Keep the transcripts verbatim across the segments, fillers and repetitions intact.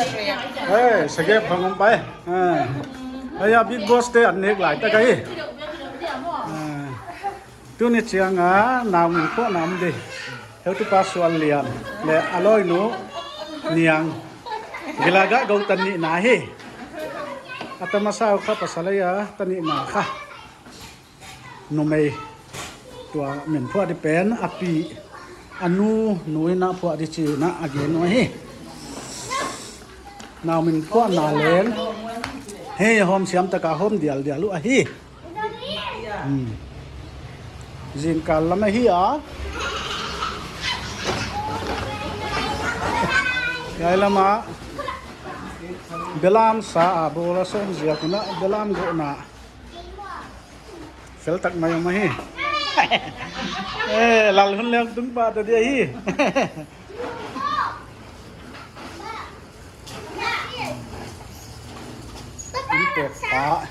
Hey, sagep hong om pai. Ah. Hiai a Bigg Boss te an nek lai tak ahi. Ah. Tuni chiang a nau min phuahna om di. Heutupa Suanlian leh a lawinu Niang. Gilaga go tan nihna hi. A tamasa uh kha pasal ahi a, tan nihna kha. Numei tua min phuah di pen a pi, a nu, nu in a phuah di chi in a gen uh ahi. Nau min phuahna leng. Hei, hawm siam tak a hawm dialdial uh ahi. Hmm. Zingkal lam ahi a. Hiai lam a belam sa a bawl a sawm ziak un a belam gawhna fel tak mai om ahi. Eh, Lalhunleng tung pah ta dia hi. Tung pah.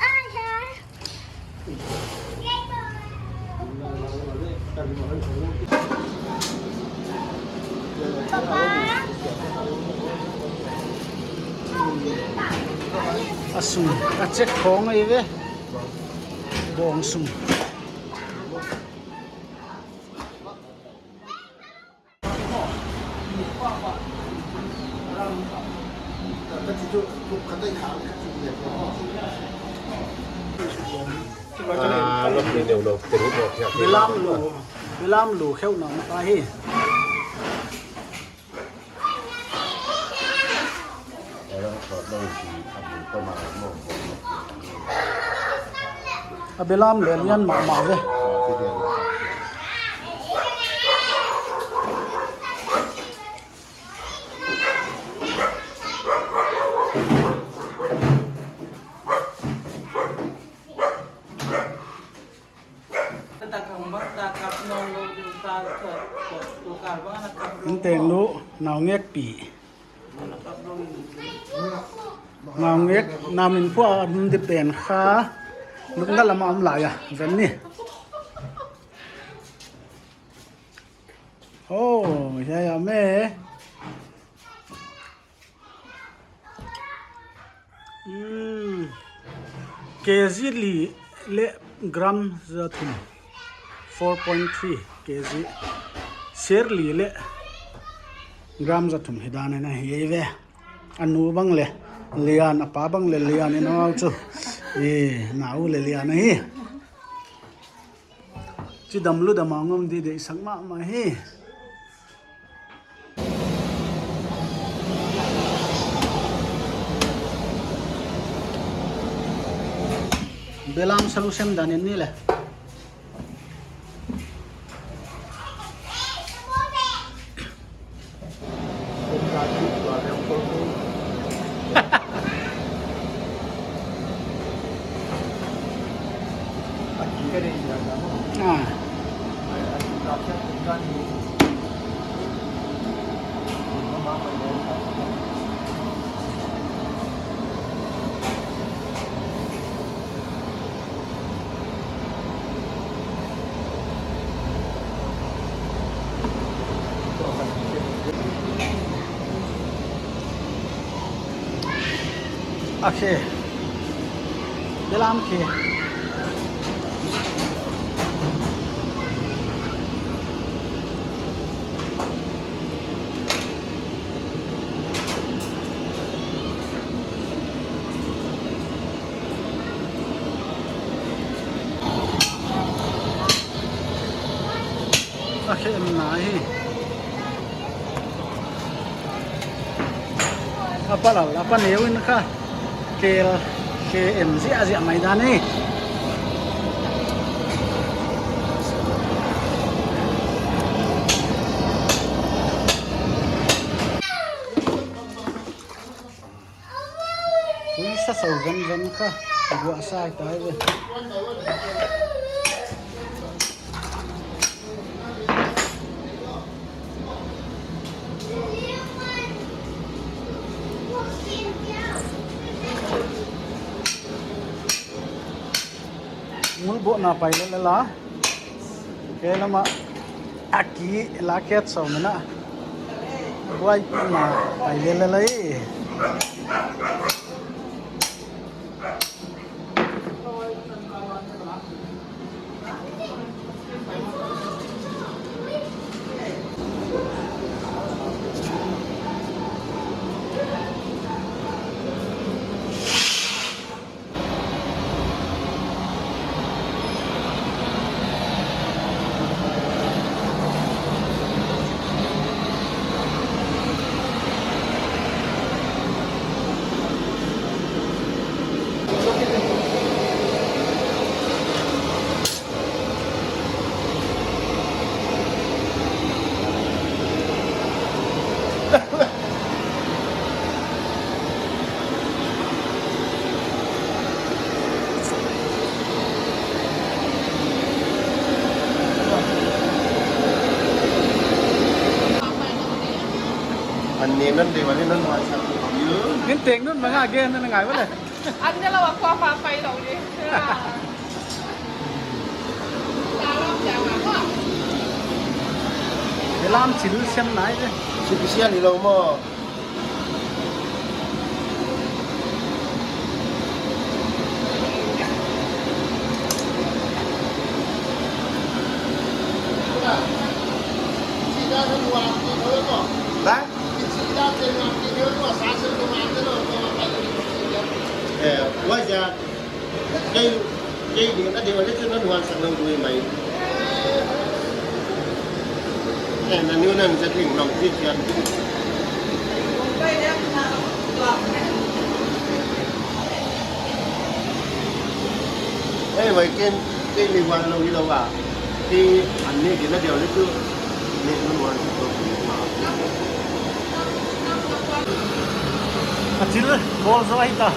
A sung a check khong ahi ve. Bawng sung. Ah, lawm ni neu lo, te ru mo thiak. Belam lu, belam lu kheuh na ta hi. A belam leh lian mahmah ve. Inteng lu, naungek pi. Naungek, nau min phuah a dum di pen kha. Lupna lam a om lai a, ven ni. Oh, hiai a me. Hmm. K G li leh gram za thum. Four point three K G. Ser li leh gram za thum hi dan in a hi ve. A nu bang leh lian, a pa bang leh lian in a nau chu. Eh, nau leh lian ahi. Chi dam lu dam a ngam di deihsak mahmah hi. Belam salu sem dan in ni leh. Ah. A khe. Belam khe. A khem na hi. A pa lal, a pa neu in kha. Kel, khe em ziahziah mai dan hi. Tui sa sau ven ven kha, guah sa ta ve. Ngul boh na pai lel la. Kei lam a aki la khet sau mena. Buai na pai lel la i. An ne nan de wali nan wan sa. Nin teng nun manga gen nan ngai wala. An ne la wa kwa pa pai lo ni. Lam chil sem nai de. Sipisian hi lo maw. Ba? Eh, waja. Kei, kei ding a ding a le chu nan huan sak lo dui mai. Eh, nan yu nan zat ling long ti chian. Eh, mai ken, kei ni huan lo hi lo a. Kei an ni ding a ding a le chu. Ni nan huan sak lo dui mai. A chil, ball zo ai ta.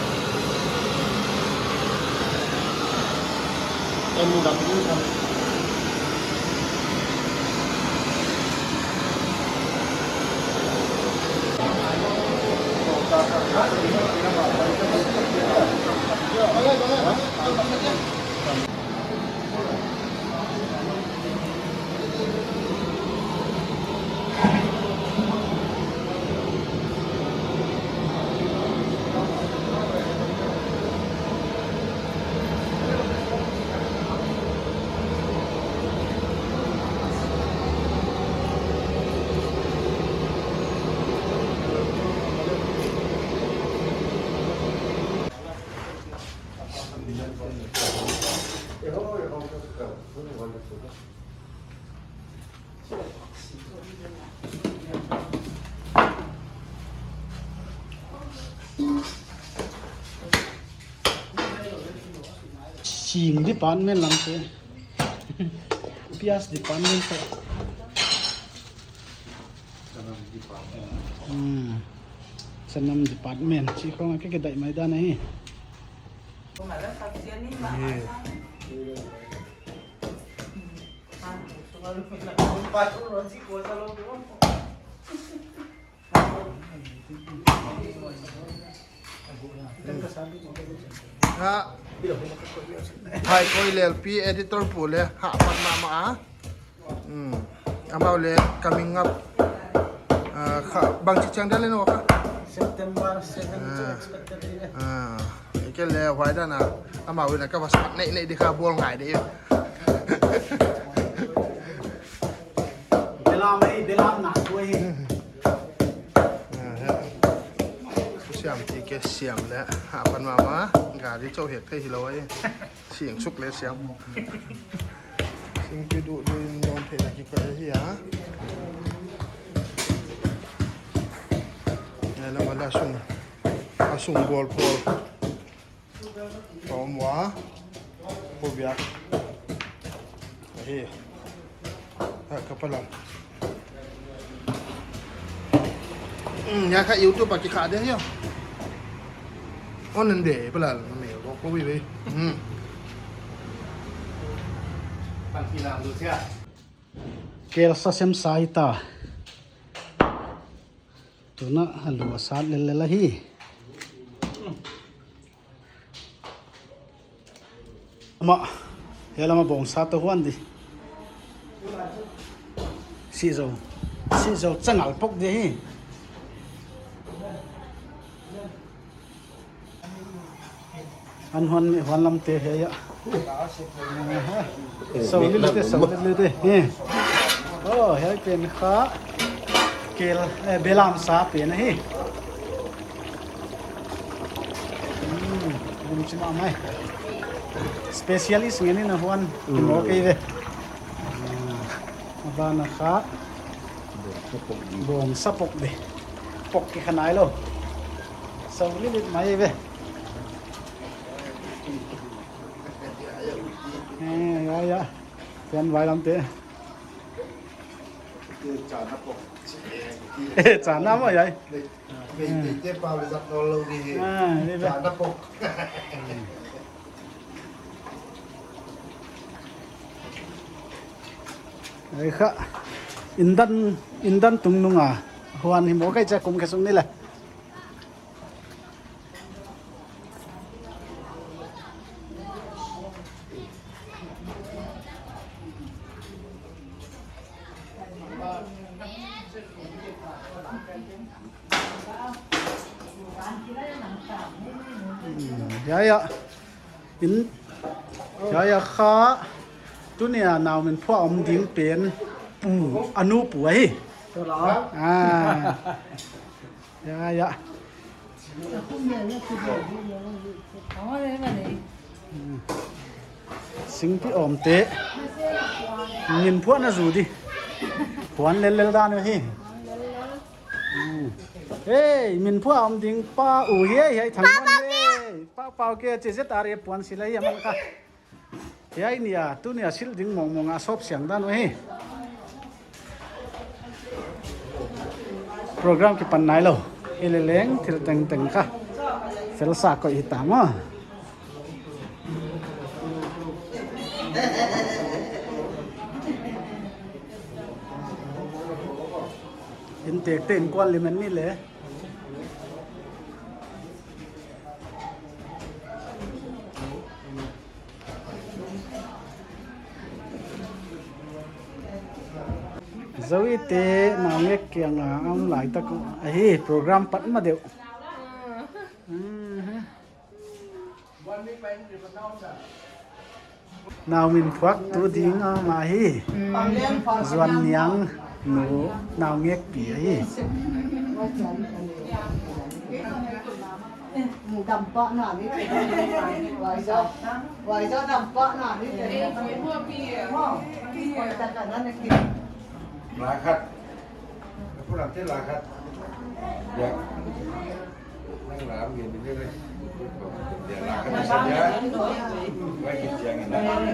Sing department lang te. Pias department te. Hmm. Sanam department. Chi khong a ke ke dai mai dan ahi. Ha. Hai koi lel pi editor pu le ha pat mahmah a. Hmm. Amau le coming up. Ah, kha, bangchi chiang dan le no kha. September seven chu expected le. Ah, ke le huai dan a. Amau in a ka va sat nei nei di kha bol ngai de. Belam ei, belam na tu ei. Ah, ha. Siam ti ke siam le. Ha pan mahmah. Gari chou hek thei hi lo ei. Sing suk le siam. Sing pi du du in don thei na ki pa hi a. Nai la mala sung. A sung bol bol. Tom wa. Ko biak. Hi. Ha, ka palam. Hmm, ya ka YouTube a ki kha de yo. On en de, pelal, na me, ko, ko bi be. Hmm. Pan ki lam du sia. Kel sa sem sa hi ta. Tuna, a lu a sat lel lel ahi. Ama, hiai lama bawngsa toh huan di. Si zo. Si zo changal pok di hi. An huan, huan lam te hiai a. Aha. Eh, so, mi lele te, lam so, lele te. Eh. Oh, hiai pen kha kel, eh, belam sa pen ahi. Hmm, lim chim a mai. Specialist ngen in a huan. Hmm. Mo kei ve. Ah, a ban a kha. Bawng sa pok di. Bawng sa pok di. Pok ki kha nai lou. So, lele mai ve. Eh, ya, ya. Pian vai lam te. Chana pok. Eh, chana mo yai. Meitei te pau le zat nawnlou di hi. Ah, ni be. Chana pok. Ei kha. Indan, indan tung nung a. Huan hi mo kai cha kum khe sung ni le. Ya, ya. In, ya, ya kha. Tuni a nau min phuah om ding pen. Pu, a nu pu ahi. Ah. Ya, ya. Singpi om te. Min phuahna zu di. Puan lel lel dan hi. Hmm. Hey, min phuah om ding pa u hi, hi thang man hi. Pa pau ke che zet a re puan sila hi man kha. Hiai ni a, tuni a silh ding mawngmawng a sawp siang dan uh hi. Program kipan nai lou. Hi leleng thil tengteng kha. Fel sa koih hi ta maw. Inntekte innkuan lim en ni le. Zoe te naungek kiang a om lai tak uh ahi, program pat ma deuh. Mhm. Nau min phuak tu ding a mah hi. Zuan Niang nu naungek pi ahi. Dampah na ni. Wai za, wai za dampah na ni. Lakhat. Aku nanti lakhat. Ya. Nang lam gini ni, guys. Ya, lakhat saja. Baik, jangan.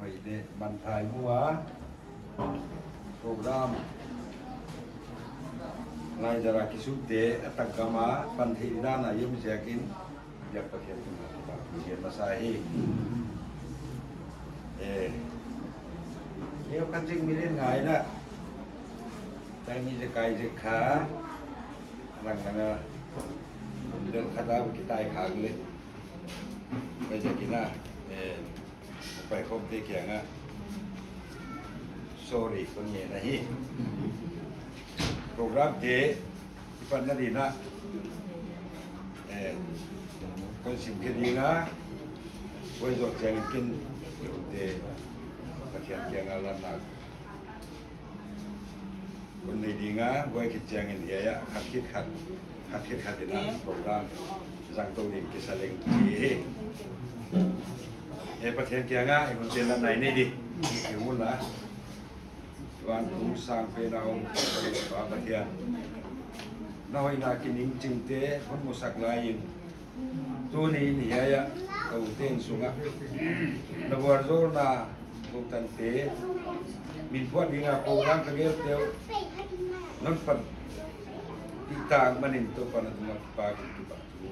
Hoih leh, ban thai mua. Program. Lai zara kisute, a tak gam a, pan thei dan a, yum ziakin, biak Pathian tung a, biak masa hi. Eh. Leo kan jing milen ngai na. Ai mi zekai zek kha, lang lang a, del kha ta kitai kha le. Pai zek ina, eh, pai khawmte kiangah sorry kon ngen ahi. Program te i panna dingin, eh, kon sim khe ding a, huai zoh chiangin ken te Pathian kiangah lanna kon nei ding a, huai khit chiangin hiai ah khat khit khat, khat khit khat in a program zang tou ding kisa leng chi hi. Eh, Pathian kiangah i hunte lanna i nei di. I hun la. Vantung sang pen a om Pa Pathian, na hoihna kiningchingte hon musak lai in, tuni'n hiai ah ka u teng sungah na vualzawlna, Goutante min phuah ding a program ka gelh teuh, non pan ti tak manin Toupa na tungah kipak in kipahthu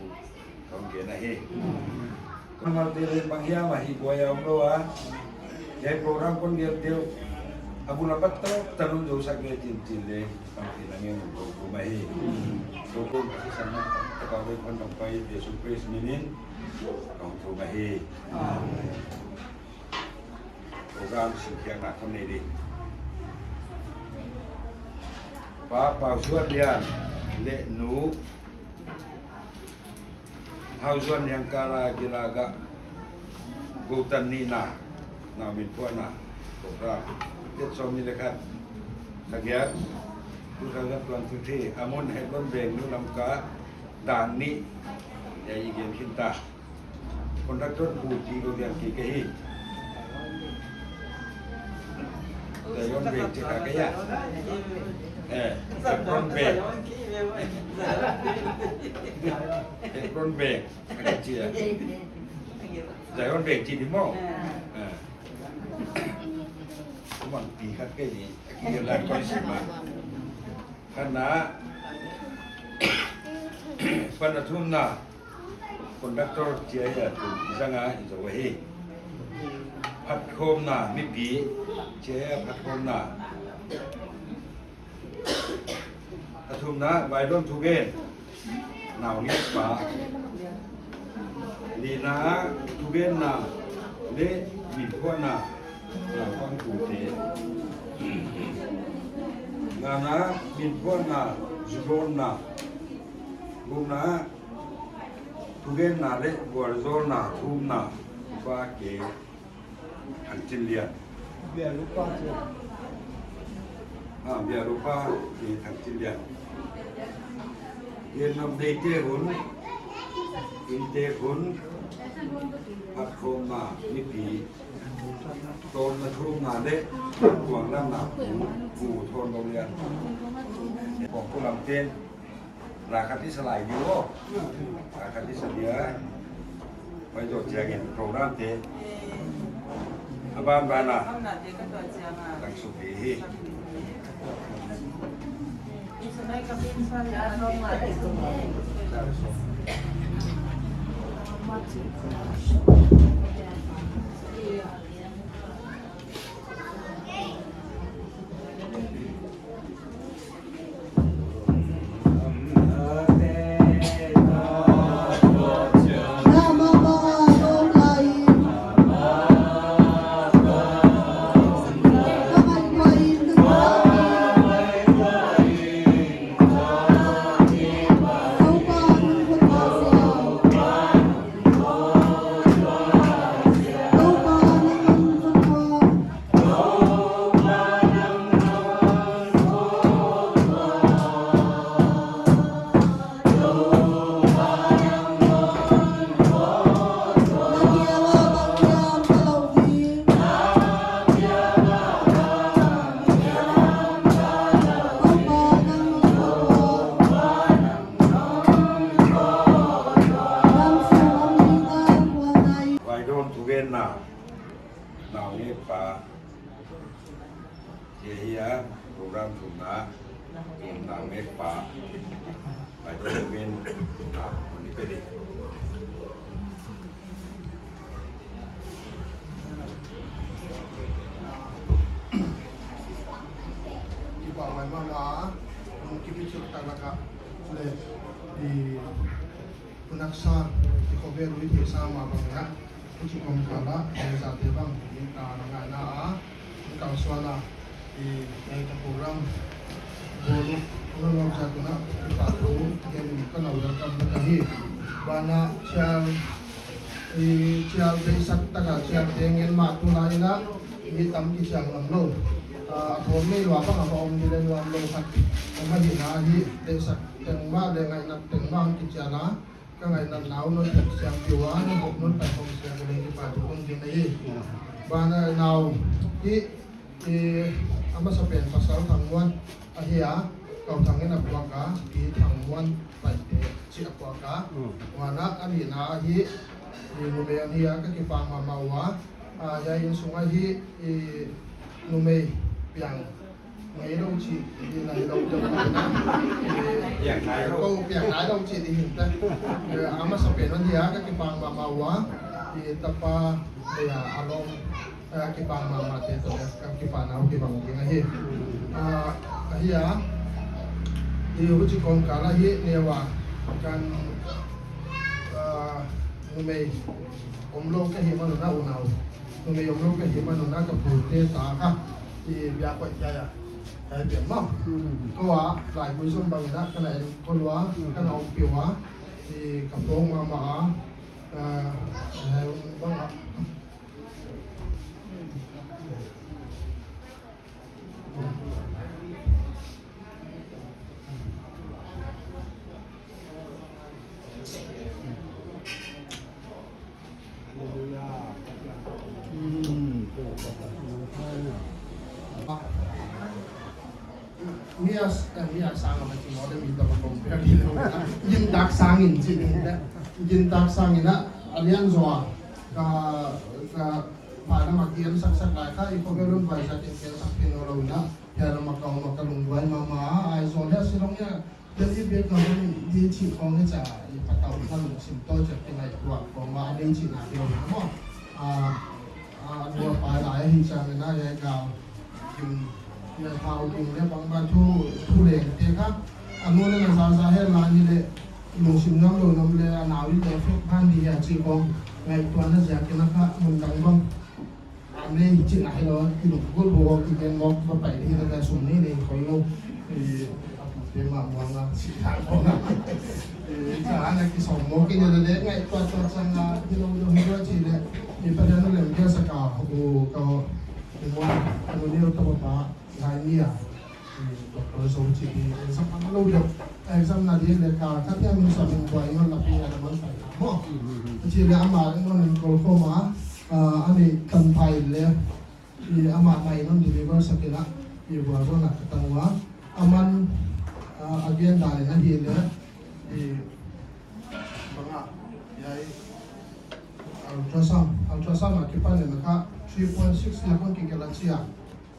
kon gen ahi. Kon malte leng bang hiam a hih buai a om lou a, hiai program kon gelh teuh a bul a pat tawp ta non zou sak le chin chin leng panpihna ngen kon thum ahi. Kou kou ka sisan na ka pa leng kon dong pai Jesu Khrist min in kon thum ahi. Program sinkhiakna kon nei di. Pa Pau Suan Lian leh Nu Hau Suan Lian kal a gil a gah Goutan nihna nau min phuahna program, date sawmnih leh khat, kha giat, two thousand twenty-three, a mun Hebron Veng, Nu Lamka, dan nih, hiai i gen khin ta. Conductor pu ti lou diam kei ka hi. Zion Veng chi kha ka hia. Eh, Hebron Veng. Hebron Veng. Ka chi a. Zion Veng chi di maw. Eh. Kuman pi khat kei ni. Aki lai koi si ma. Khatna, pan a thumna, conductor chia a tun i zang a i zou ahi. Phatkhawmna, mipi chia a phatkhawmna. A thumna, vaidawn thugen, naungek pa. Lina, thugenna leh min phuahna, naupang tute. Ngana, min phuahna, zu dawnna. Gukna, thugenna leh vualzawlna thumna, Pa K. Thangchinlian. Bialupa chu. Ah, Bialupa K. Thangchinlian. Hiai nam deite hun, innte hun, phatkhawmna, mipi, tawnna thumna leh kuanglanna, Pu, Pu Thawnlou Lian. Kong kulam ten. Ra khat i sa lai di aw. Ra khat i sa dia. Huai zoh chiangin program te a banban a dang suk di hi. Vaidawn thugenna, naungek pa. Hiai hi a program thumna, naungek pa. Vaidawn thugenna, hun i pe di. Mama, hong kipichuk tak laka le, i, hunaksa, i khovel ui thei sa mah bang a, huchi kawmkal ah, zate bang, i, ta na ngai na a, i, kalsuan a, i, i, ka program, bolu, hong lawm zat un a, i, pa tu, gen in ka na welcome ka hi. Bana, chial, i, chial deihsak taka, chial te ngen mah tu lai in a, mi tam kichiang ngam lou. Ah, a thawm nei lua bang a va om di le nuam lou khat. Om ahihna hi, deihsak teng mah le ngaihna teng mah kichian a. Ka ngaihna nau non tak siang piu a, non hop non pai hong siang le kipa thu kong gen ahi. Bana nau hi, i, a masapen pasal Thangmuan ahi a, Kau Thang in a puak a, i Thangmuan Paite chih a puak a. Mm. Huan a, a nihna hi, i numei ahi a, ka kipahhuai mahmah ua. A, hiai innsung ahi, i numei piang ngailou chih, i nailou deuh na. I, piang nailou. Kou piang nailou chih di hinte. I, a masapen ahi a, ka kipahhuai mahmah ua. I tapa, i a, a lawm, a kipahhuai mahmah te toh, ka kipahna uh kibang ding ahi. A, ahi a, i huchi kawmkal ah hi, neu a, kan, a, numei omlou ka hih man un a unau. Numei omlou ka hih man un a ka pute ta kha. I bia koih kia ya. Kai bia ma. Hmm. Kou a, lai kui zom bang in a, ka na en ko lua, ka na om piu a. I ka pawng mahmah a. A, lai bang a. Mi a s-, eh, mi a sang a mati mo de mi ta ba kong pia di lo. Gintak sang in chi ni de. Gintak sang in a, a lian zaw a. Ka, ka, pa na ma kiam sak sak lai kha, i khovel un vai sa tin kiam sak phin lou na. Hiai lam a ka om a ka lungduai mahmah a, Aizawl hiai Shillong hiai, Delhi bek a om di chih khong hiai cha, i patau ka lungsim toh chak ki ngaihtuah khong a, a nei chihna deuh na maw. A, a, a nu a pa lai hi chang na hiai ka, kim, hiai thau ding leh bangbang thu, thu leng te kha, a nu leh na za za hiai la ni leh, lungsim nuam lou nuam leh, a nau i leh fek ban di hiai chih khong, ngaihtuahna ziak in a kha, mun dang bang. A nei chihna hilou, i lungkul bo, i gen mawk, va pai di na ka sum nei nei khoi lou. I, a pute mah muang a, si kha khong a. I, cha na kisawm mawk in leh leh, ngaihtuah tuah chang a, hilou lou hilou chih leh. I Pathian lem kia sa ka, u ka, i muang, a nu neu ta ba pa, ngai ni a. Doctor Zo chih hi exam a lou deuh, exam na di leh ka, ka thiam in sa min buai ngon na pi na man pai na maw. Chih leh amah ngon in kol khawm a, ah, a neih tan thei leh, i amah mai non deliver sak in a, i buai ngon na ka tang ua. Aman, ah, a gen dan in a hi leh, i bang a, hiai ultrasound, ultrasound a kipan in a kha three point six na kon kigelh a chi a.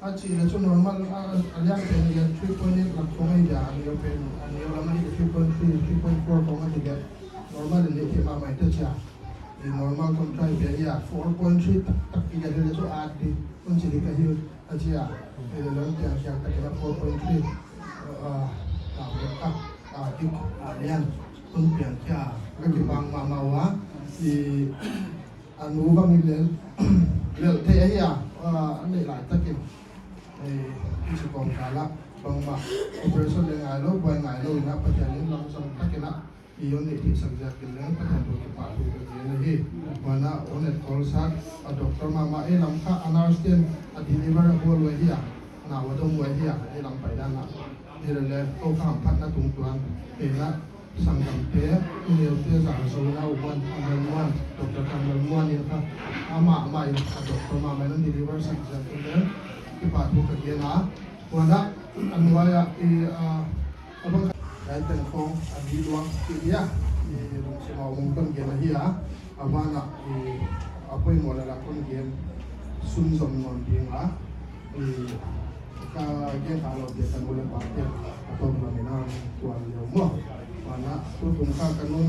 A chih leh chu normal, a, a lian pen leh three point eight lak khong ahi dia, a neu pen, a neu lam ahi leh three point three, three point four khong ahi dia. Normal in leh thei mahmah te chia. I normal kon try pen leh four point three tak tak ki leh chu a di, kon chih di ka hi a chia. I leh lam piang khiak tak leh four point three. A, a, a, a, a, a lian kon piang khia. Ka kipahhuai mahmah ua. I, a nu bang in leh, leh thei ahi a, a, a neih lai takin. Eh, i chu kawmkal ah, bangmah operation leh ngailou, buai ngailou in a Pathian in lamsang takin a, i hon neih theihsak ziak in leng Pathian toh kipahthu ka gen ahi. Huan a hon etkol sak, a doctor mahmah ei lam kha, a nurse ten a deliver a bawl uh ahi a, nau a dong uh ahi a, ei lam pai dan a. Hilele, kou kha hamphatna tungtuan, kei na, sanggamte, neute zah zo na uh Muan, Kamlal Muan, Doctor Kamlal Muan in kha, amah, amah in kha doctor mahmah in deliver sak ziak in leng, kipahthu ka gen a. Huan a, a nuai a, i, a, a bang kha, hiai teng khong, a di luang, ki dia, i, lungsim a om kon gen ahi a, a ban a, i, a poimoh leh la kon gen, sunzom nawn ding a, i, Ka gen kha lou te ka nu leh pa te, a tawp lam in a kuan leh maw. Huan a, tutung kha ka nu,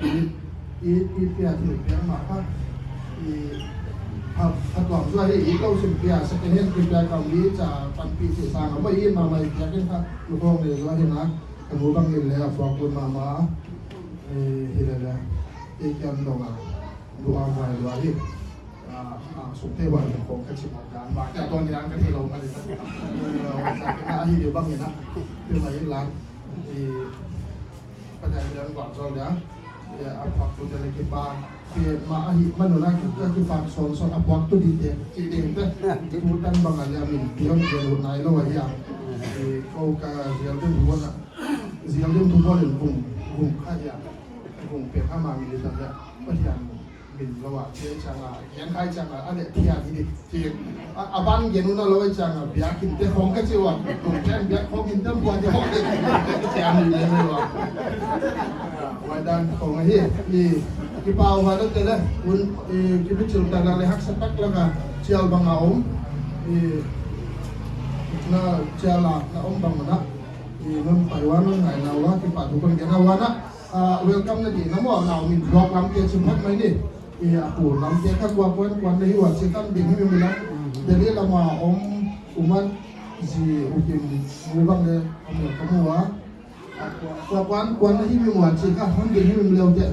i, i, i pia thil piak mah kha, i, Pha, pha tuam zaw hi, i kou sim pia, second hand kipia ka mi cha panpih chih sang a, mai i ma mai pia ken kha, nu kong le zaw hi na, ka nu bang in le a puak kun mama, eh, hi le le, i kiam dong a, du a mai du a hi, ah, ah, suk te wa dong kong ka chim a ka, ma ka ton yang ka thei lou ma le ta. Eh, wa sa ka na hi de bang in na, pe mai la, eh, Pathian biak guan zaw lia. Ya, a puaktute leh kipak petmah ahihman un a ki, a kipak sawnsawn a puaktu dite, chih ding te. Tutan bang a lia min pion gen ut nai lou ahi a. Eh, kou ka zial ding thu a, zial ding thu bawl in vung, vung kha hia. Vung pe kha ma min ta lia. Pathian min lou a, chih chiang a, gen khai chiang a, a leh thian hi di. Chih, a, a ban gen un a lou chiang a, biakinn te khong ka chi ua, khong ken biak khong in tam bua di hong, chiang hi le le ua. Huai dan khong hi, i, kipahhuai lou te le, un, i, kipichil tak lak leh haksa tak lak a, chial bang a om, i, na chial a, na om bang na, i, non pai ua non ngaihna ua, kipahthu kon gen a ua na, Ah, welcome na di na maw, nau min vlog lam te chim hak mai ni. Eh, a pu lam te kha kua kuan kuan na hi ua chih kan ding hi mi lam. Delhi lam a om umat zi ukim mu bang le om le ka mu a. Ah, kua, kua kuan kuan na hi mi ua chih kha hon ding hi mi leu te.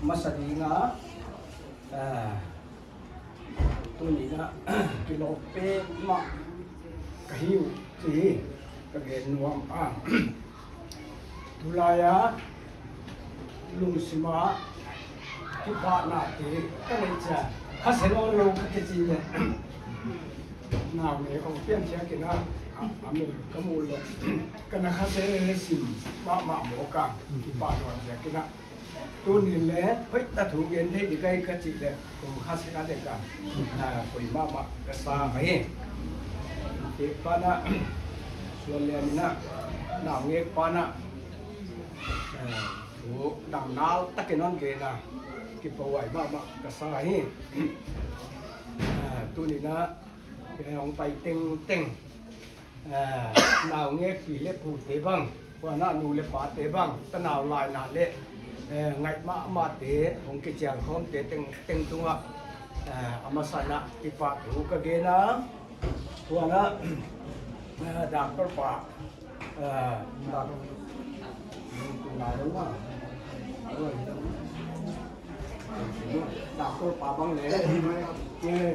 Masa ding a, ah, Tuni in a, kilawm petmah ka hi uh chih ka gen nuam a. Tulai a lungsim a kipahnate ka neih chiang a, kha se nawn lou ka kichi leh. Nau ne kong pian chiang in a, a, a mel ka mu leh. Ka na kha se sim mahmah mawk a, kipah nawn chiang in a. Tuni leh, hoihtak thu gen thei di ka hi ka chih leh, kou kha se ka dek a, ah, koi mahmah ka sa ahi. Te pa na, Suanlian in a, Naungek pa na, ah, thu dang nal tak in hon gen a, kipahhuai mahmah ka sa ahi. Ah, tuni in a, kei hong pai tengteng. Eh, Naungek pi leh pute bang, huan a nu leh pate bang, tanau laina leh, eh, ngaih mahmahte, hong kichial khawmte teng, teng tung a, eh, a masa in a kipahthu ka gen a, huan a, eh, doctor pa, eh, doc-, Doctor pa bang leh. Eh,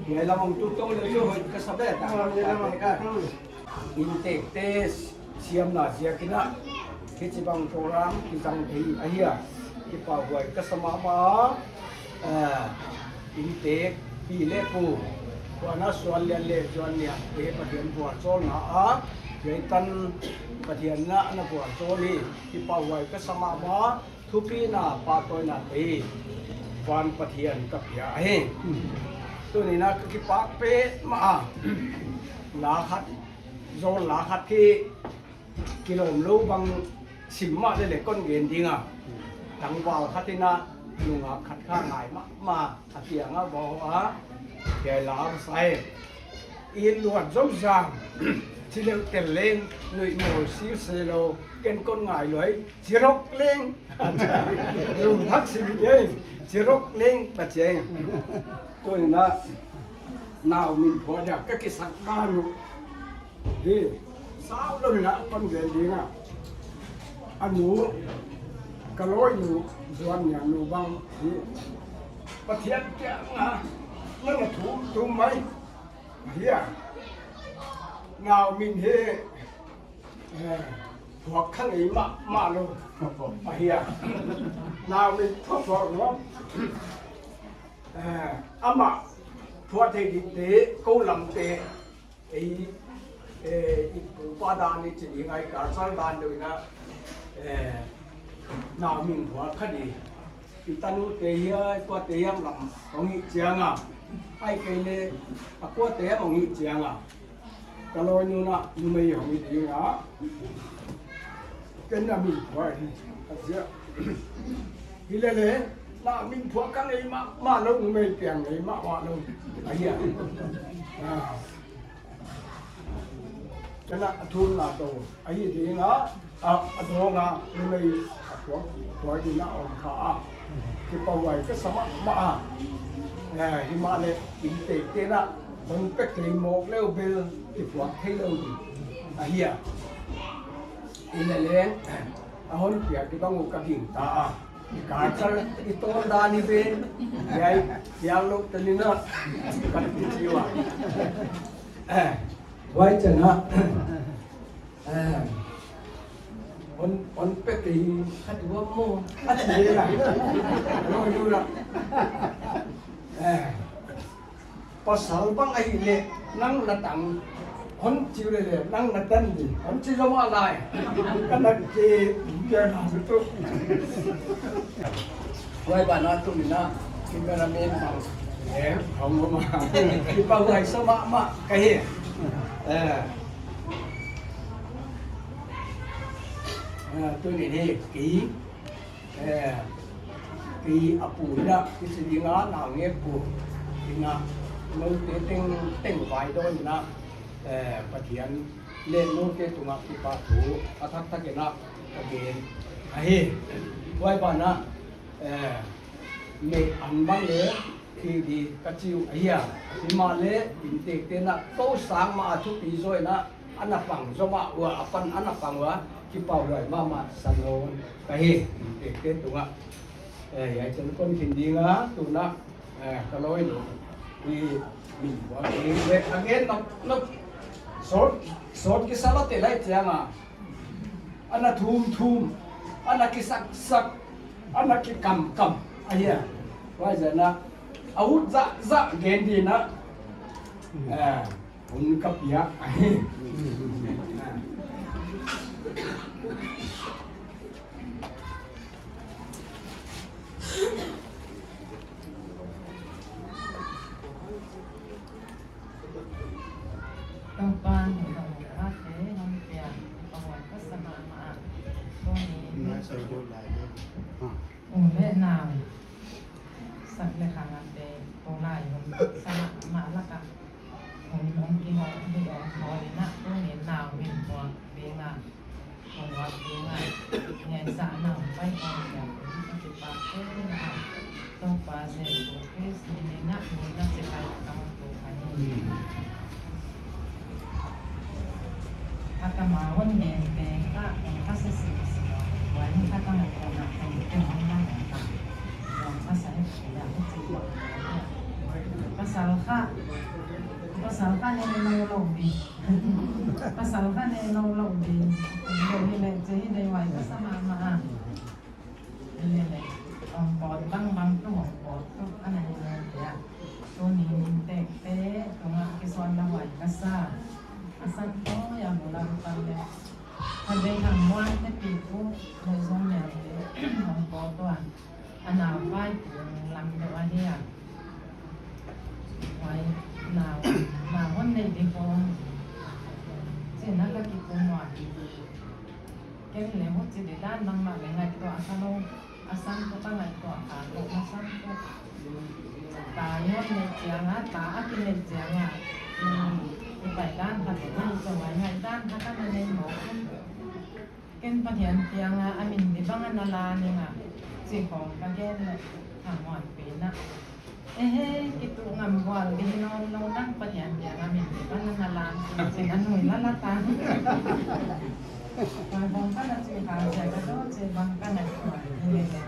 ngai lam hong tu tong leh chu hoih ka sa beh, doctor pa te kha. Inntekte siamna ziak in a, hichibang program kizang thei ahi a, kipahhuai ka sa mahmah. Eh, inntek pi leh pu, huan a Suanlian leh Juanniamte Pathian vualzawlna a, hiai tan Pathian na, na vualzawl hi, kipahhuai ka sa mahmah. Thupina pahtawina te hi, van Pathian ka pia ahi. Tuni in a ka kipak petmah a. La khat, zawl la khat khi kilawm lou bang sim mah leh leh kon gen ding a. Tangval khat in a nungak khat kha ngai mahmah a kiang a bawl a. Hiai la ka sa hi. I luat zou zang, chi leuh tel leng, nuihmawl sise lou, ken kon ngai lua hi, chi rawk leng, lungthak sim leng, chi rawk leng, ka chi a. Tuni in a, nau min phuah dia, ka kisak dan uh. Hi, sau lou in a, kon gen ding a. A nu, ka lawinu, Juanniam nu bang, hi. Pathian kiang a, na na thum, thum mai. Ahi a. Nau min hi, eh, phuak kha ngei mahmah lou. Ahi a. Nau min phuak phuak lou. Eh, amah phuak thei dingte, kou lamte. Ei, eh, i pu pa dan i chi ding a, i culture dan deuh in a, eh, nau min phuak kha di. I tanute hiai, kuate hiam lam hong hih chiang a. Ahihkeileh, a kuate hiam hong hih chiang a. Ka lawinu in a, numei hong hi ding a. Ken na min phuak hi, a zia. Hilele, na min phuak ka ngei mahmah lou, numei piang ngei mahmah lou. Ahia. Ah. Ken a thumna toh. Ahi ding a, a, a dawng a, numei a phuak, phuak ding a om kha a. Kipahhuai ka sa mahmah a. Eh, himahleh, innteekte'n a, hon pe kei mawk leh bel, kiphuak theilou ding. Ahia. Ina leng, a hon piak di bang uh ka gingta a. I culture, i tawn dan hi ve. Hiai, hiai lou te ni na. Kan ti chi ua. Eh, huai chiang a. Eh, hon, hon pe kei khat ua maw. A ti le la. Lo yu la. Eh. Pasal bang ahihleh, nang na tang, hon chi uleh leh, nang na tan di, hon chi zomah lai. Ka na ke, ka na tu. Huai banah tuni'n a, kipahhuai mahmah, eh, hong mahmah. Kipahhuai sa mahmah, ka hi. Eh. Eh, tuni'n hi, ki. Eh, kei a pu ina, i chi ding a, nau nge pu ina, noute teng, teng vai dawn ina, eh, Pathian leh noute tungah kipahthu a thakthak ina ka gen ahi. Huai banah, eh, me an bang leh, khi di ka chi uh ahia. Himahleh, innteekte'n a, kou sang mah a thupi zaw ina, ana pang zomah ua, a pan ana pang ua, kipahhuai mahmah sa nawn ka hi, innteekte tungah. Eh, hiai chiang kon khin ding a, tuna, eh, ka loi lou. I, mi, wa, i, we, again, no, no. Sawt, sawt kisa lou te lai chiang a. Ana thum thum, ana kisak sak, ana kikam kam, ahia. Huai zah ina, a ut zah zah gen di ina. Eh, hun ka pia ahi. Toupa'n hon pia, hon pia, kipahhuai ka sa mahmah a. Tuni'n u leh nau, sak leh khangte, tulai hun sa mahmah lak a. Hun hong kihoh, hun hong hoh ina, tuni'n nau min phuak ding a. Kong wak ding a, ngai sa nang pai kong ya, ka kipak kei na. Toupa Jesu Khrist min in a, min a chibai ka hon thum ahi. Hakha ma hon ngen te ka, kong ka se se se. Wan ka ka ma kong na kong kong hong na ka. Kong ka sa he ya, kong chibai. Pasal kha, pasal kha ne ne no lo mi. Pasal kha ne no lo di. Lo hi leh, che hi leh huai ka sa mahmah a. Hi leh leh. Hong pawt bang bang tu hong pawt tu. Ana hi leh leh. Tuni'n innteekte tungah kisuan lou huai ka sa. A san toh ya mu lam pan leh. Khatvei thang muan te pi tu. Leh zong mel te. Hong pawt tua. A nau vai tung lam deuh ahi a. Huai nau, nau hon nei di khong. Chi'n a ka kikum ua. Ken leh huchi di dan bangmah leh ngaihtuah ka lou. A san toh ka ngaihtuah ka lou, a san toh. Ta hon nei chiang a, ta a kineih chiang a. I pai dan khat leh ngaihtuah ngai dan khat ka na nei mawk. Ken Pathian kiangah a min di bang ana la ning a, chih khawng ka gen leh, a muanpi na. Ehe, kituh ngam vual di nawn lou dan Pathian kiangah min di bang ana la, chih a nui la la ta. Pai bang ka na chih kha sia ka do, chih bang ka na kua, hi lele.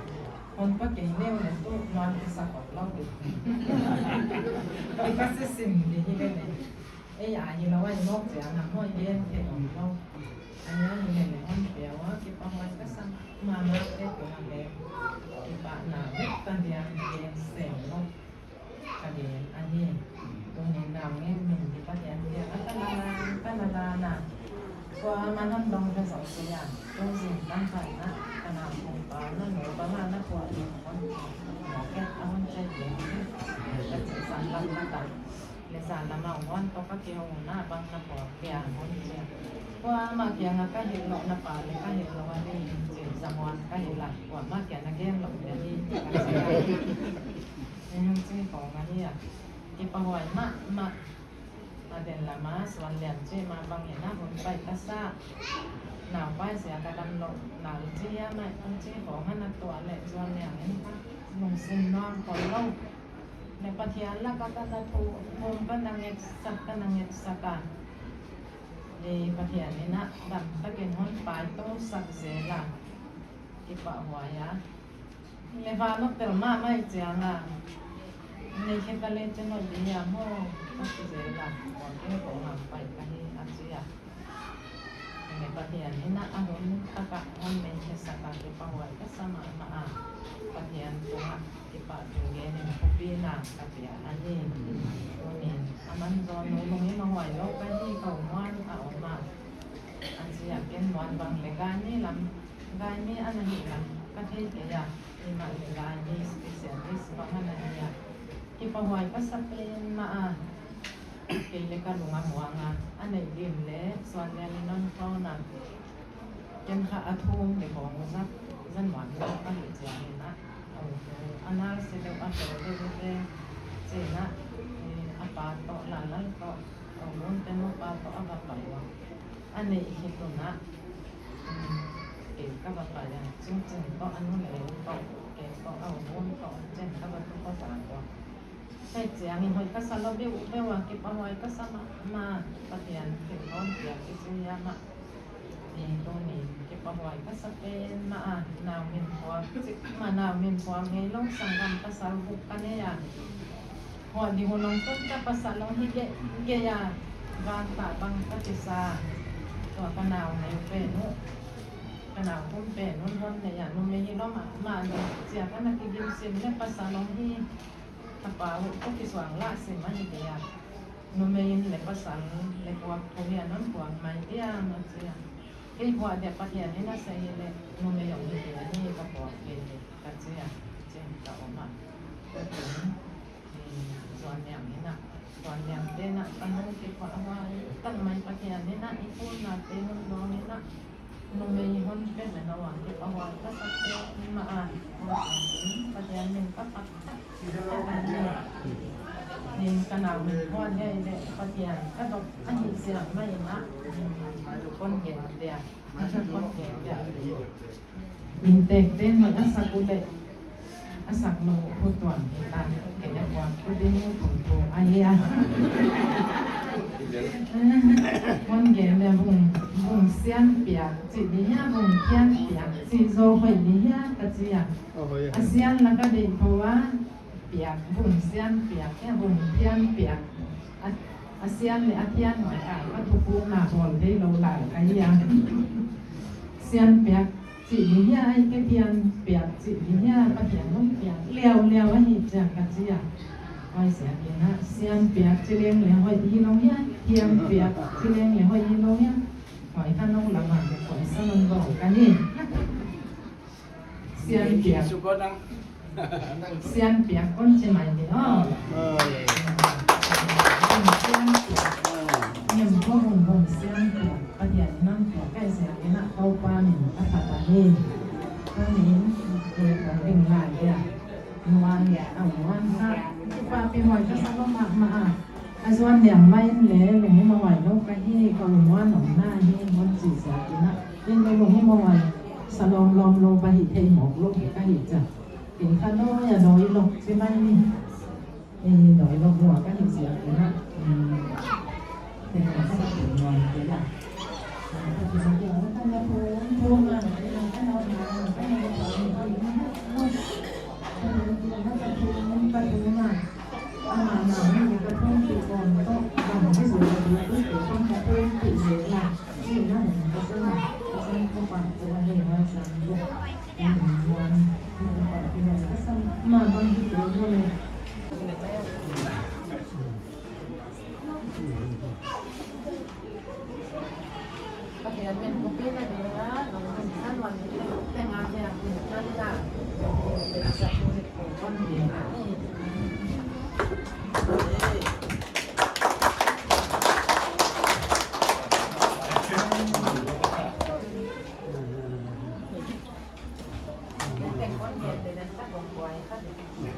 Hon pa kei leu leh tuh nuam kisa khawk lou di. Kei ka si sim di hi lele. Ei a hilou a i mawk chiang a hon gen thei om lou. Ahi a, hi lele hon pia ua, kipahhuai ka sa mahmah te tungah leng kipahna vek ka diang gen sem lou ka gen ahi. Tuni'n nau ngen min di Pathian kiangah ka na la, ka na la na. Kuamah hon dong ve zosia. Tuzing tangkai na, ka na kong pa na nu pa ma na kuan in hon. Mawk et a hon chai ve. Ka chih sang lam na ta. Leh zan lam a hon toh ka kihong na bang na pawt pia hon pia. Kuamah kiang a ka hilhlouhna pa leh ka hilhlouh a ni, chi zamuan ka hih a, kuamah kiang a gen lou leh ni, ka chi a. Ni hong chi khong ahi a. Kipahhuai mahmah. A den lam a, Suanlian chih mah bang in a hun pai ka sa. Nau pai sia ka damlouh, nau chi a mai, hong chi khong a na tuah leh Suanlian in ka lungsim nuam khol lou. Leh Pathian lak a ka na thum, ka na ngetsak, ka na ngetsak a. Ni Pathian in a damtak in hon paitou sak zel a. Kipahhuai a. Leh va lou tel mahmah chiang a. Nei khe ka leh chen hoih di a maw, ka chi zel a. Kong keng kong ngam pai ka hi a chi a. Ni Pathian in a hun tak a hon nei khe sak a, kipahhuai ka sa mahmah a. Pathian tungah kipahthu gen in thupina ka pia ahi. Tuni'n aman zaw nu lungsim a huai lou ka hi, ka muan a om a. A chi a, ken muan bang leh gai ni lam, gai ni ana hih lam ka thei kei a. Himahleh gai ni specialist bang ana hi a. Kipahhuai ka sa pen mah a. Kei leh ka lung a muang a, a neih dim leh Suanlian in hon phone a. Ken kha a thum leh kong zat, zan muan lou ka hih chiang in a. Au, a nurse deuh a tel deuh te, chi in a, eh, a pa toh, Lalal toh, au, mun te mo pa toh a va pai ua. A neih hi tun a, um, kei ka va pai a, Chingching toh, a nu leh toh, kei toh, au, mun toh, chen ka va tu ko ta ua. Kei chiang in hoih ka sa lou beuh beuh a, kipahhuai ka sa mahmah, Pathian thil hon piak kichi hiam a. Ni tuni'n kipahhuai ka sa pen mah a, nau min phuak chik mah, nau min phuak ngeilou sanggam pasal guk ka nei a. Huai di hun hong tun ka pasal hong hi gige a, vang ta bang ka chi sa. Tua ka nau nei pen uh, ka nau thum pen un hon nei a, numei hilou mahmah leh chia ka na kigim sim leh pasal hong hi. Tapa uh toh kisuang lah sim ahi dia. Numei in leh pasal leh puak thu hiam hon puak mai dia, a chi a. Kei puak dia Pathian in a sei leh numei hong hi dia ni ka puak kei leh ka chi a. Chi in ka om a. Ka chi in, Suanlian in a, Suanlian te na ka nu kipahhuai tak mai Pathian in a i phone na te hon dong in a. Numei hon pe leh na vang kipahhuai ka sa pen mah a. Pathian min ka phat tak. Ni ka nau min huai leh Pathian ka dok ahi ziak mai in a. Kon gen dia. Kon gen dia. Min tek te mai a sak u leh. A sak lou uh tuan hi ta, kei a puak uh ding uh tuan tuan ahi a. Hon gen leh vung, vung sian piak chih di hia, vung thian piak chih zaw hoih di hia ka chi a. A sian lak a deih tou a, piak, vung sian piak hia, vung thian piak. A, a sian leh a thian hoih a, ka thupukna bawl theilou lai ahi a. Sian piak chih di hia, ahihkeileh thian piak chih di hia, Pathian hon piak liauliau ahi chia ka chi a. Huai ziak in a, sian piak chi leng leh hoih hilou hia, thian piak chi leng leh hoih hilou hia. Huai kha nou lam a, huai sa lon bawl ka hi. Sian piak. Sian piak kon chi mai ni aw. Sian piak. Niam ko hon hon sian piak. Pathian in hon piak ka hi ziak in a Toupa min a phat ahi. Ka min koi kong ding lai dia. Muan dia, a muan kha. Kipahpih huai ka sa lou mahmah a. A zuan liang mai in leh, lungsim a huai lou ka hi, ka u muan omna hi, hon chi ziak in a. In leh lungsim a huai sa lawmlawm lou ka hi thei mawk lou ka hi chia. Kei kha dawi a dawi lou chi mai ni. Eh, dawi lou lua ka hi ziak in a. Hmm. Tengah ka sa lawm lawm kei a.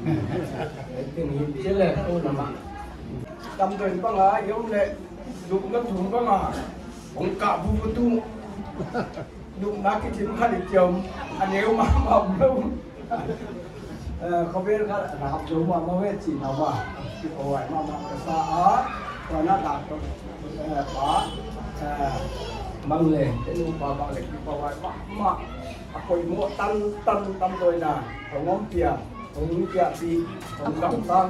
Tin hi chih leh, ko lama. Tam doi bang a, i om leh, duk na thum bang a, hong kah bu bu tu. Duk na kithim khat i chiam, a neu mahmah om lou. Eh, khovel khat, na hap zou mahmah ve chih na va. Kipahhuai mahmah ka sa a, tua na dak toh, eh, pa, eh, Bang leh, te nu pa Bang leh, kipahhuai mahmah. A poimoh tan, tan, tam doi na, hong om pia, hong pia pi, hong gam tang,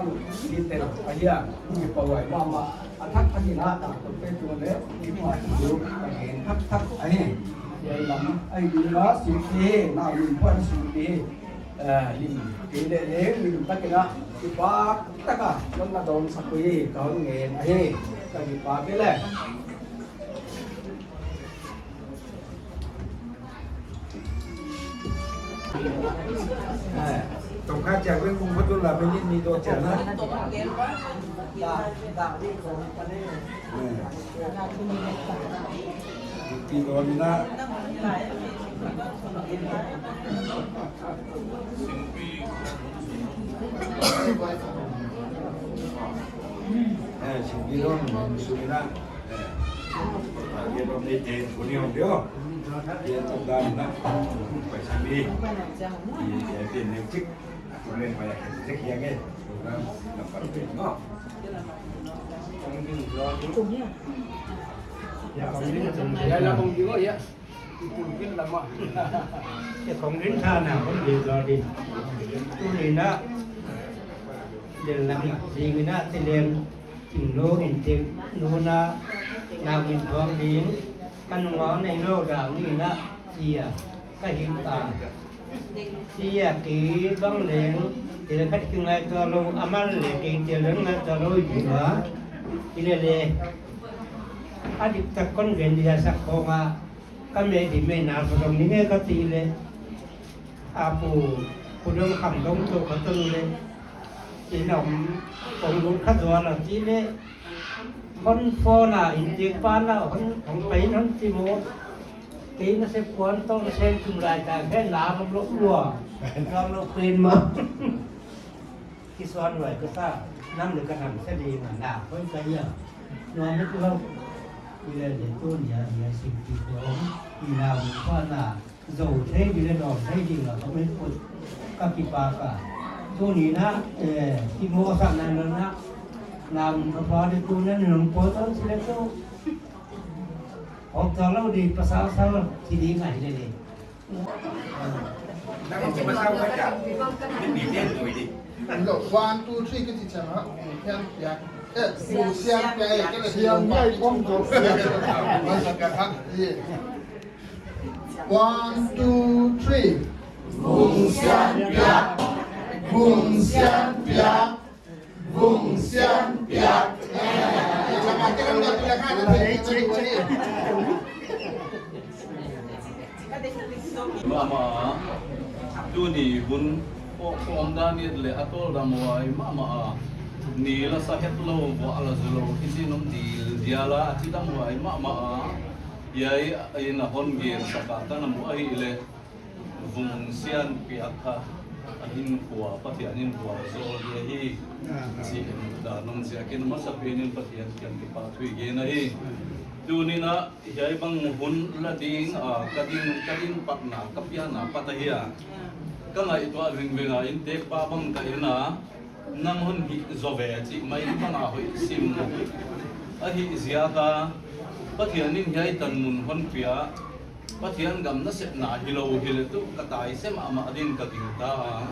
di tel, a hia, kipahhuai mahmah. A thak thak in a, ta, to pe tu leh, kipahhuai tu, a gen thak thak, a hi. Hiai lam, a hi ding a, suk te, na lim puan suk te, eh, lim, te leh leh, lim tak in a, kipak tak a, non na dong sak ui, ka hon ngen, a hi, ka kipak leh. Tong kha chiang ven kung patu la minute ni do chiang na. Pi don na. Eh, sing pi don, sing pi na. Kong rin tha na kon bil dor di. Tuni na, del lam na, zing na, ti lem, Kim nu in te nu na, na min thong ding, kan ngau nei lou dang ni na, sia, ka him ta. Sia ki bang leng, te khat ki ngaihtuah lou, amal leh ki te leng ngaihtuah lou i ding a. I leh leh. A dik tak kon gen dia sak khong a, ka meh di meh na pha dong ni nge ka ti leh. A pu, pu dong kham dong toh ka tun leh. Inn a om, kong lut kha zual a ti leh. Hon phone a, inn tek pa na, hon, hon pai hon ti mo. Kei na se puan toh na se tum lai ta, khe na ram lou lua. Ram lou pen ma. Kisuan luai ka sa, nam leh ka nam sa di ma na, hoi ka ia. Nuam leh tu hau. I leh leh tu nia, nia sing ti ko. I na mu pa na. Zou thei di leh dawm thei di la, ka meh put ka kipak a. Tuni na, eh, ki mo sa na na na. Na mun ka pa di tu na nung po to si leh tu. Hok ta lou di pasal sa lou, si di ngai leh leh. Nang si pasal ka ja. Ni mi ten tu di. Lo, one, two, three, ka ti cha ha. Sian pia. Eh, sian pia, eh, ka leh sian pia, i pom to. Masa ka ha. Ye. One, two, three. Vung Sian Piak. Vung Sian Piak. Vung Sian Piak. Mahmah, tuni hun, o, omdan ni leh a tawldam huai mahmah a. Ni la sa het lou, vuah la zu lou, i chin om dil dial a, a chidam huai mahmah a. Hiai, hiai na hon gen sak a ka na mu ahihleh, Vung Sian Piak kha, a hinkhua, Pathian hinkhua zaw hi ahi. Chih dan nung ziakin masapen in Pathian kiang kipahthu i gen ahi. Tuni na, hiai bang hun la ding, ah, ka ding, ka ding patna, ka pianna pat ahi a. Ka ngaihtuah vengveng a, inntek pa bang ka hi na, nang hon hih zaw ve chih mai bang a hoih sim. Ahihziak a, Pathian in hiai tan mun hon pia, Pathian gam nasepna hilou hileh tu, ka tai se mahmah din ka gingta a,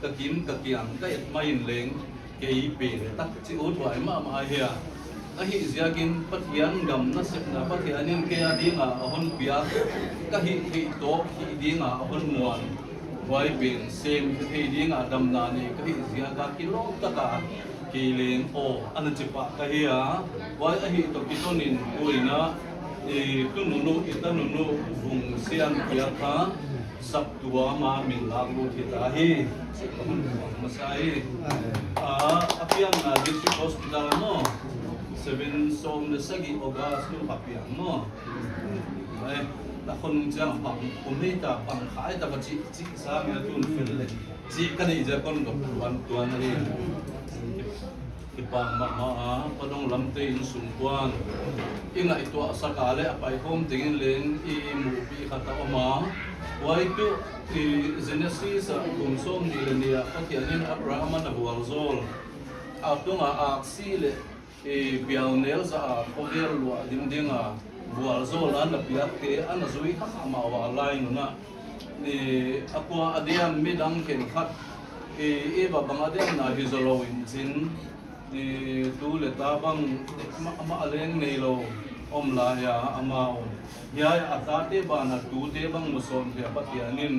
ka kim ka kiang ka et mai in leng, kei pen tak chih ut huai mahmah ahi a. Ahihziakin Pathian gam nasepna Pathian in kei a ding a a hon pia, ka hih theih tawp hih ding a a hon muan. Huai pen sem thei ding a damna nei ka hih ziak a kilawm tak a kei leng aw ana chi pah ka hi a. Huai ahih toh kiton in tuni na, eh, tu nunu, i ta nunu, Vung Sian Piak kha, saptuam a min lak lut hi ta hi. Chih ka hon muang masa hi. Ah, a pianna District Hospital maw, seven sawm leh sagih August tu a piang maw. Ai, ta khon chiang bang, kum nei ta bang khai ta ka chih, chih sa mi a tun fel leh. Chih ka deih ziak kon dong tuan tuan ahi. Kipak mahmah a, Pa Donglamte innsung kuan i ngaihtuah sak a leh a paikhawm tengin leng i muhpih khat a om a. Huai tuh i Genesis a kum sawmnih leh nih ah Pathian in Abraham ana vualzawl a, a tung a aksi leh i pialnel zah a khovel luah dingding a vualzawl a na piakte ana zui kha mahmah ua, lai nung ah i a kua a diam midang khenkhat i, i va bang a diam na hi zaw lou in chin, i tu leh ta bang mahmah leng neilou om lai a, amau hiai a tate ban a tute bang musawn thei a Pathian in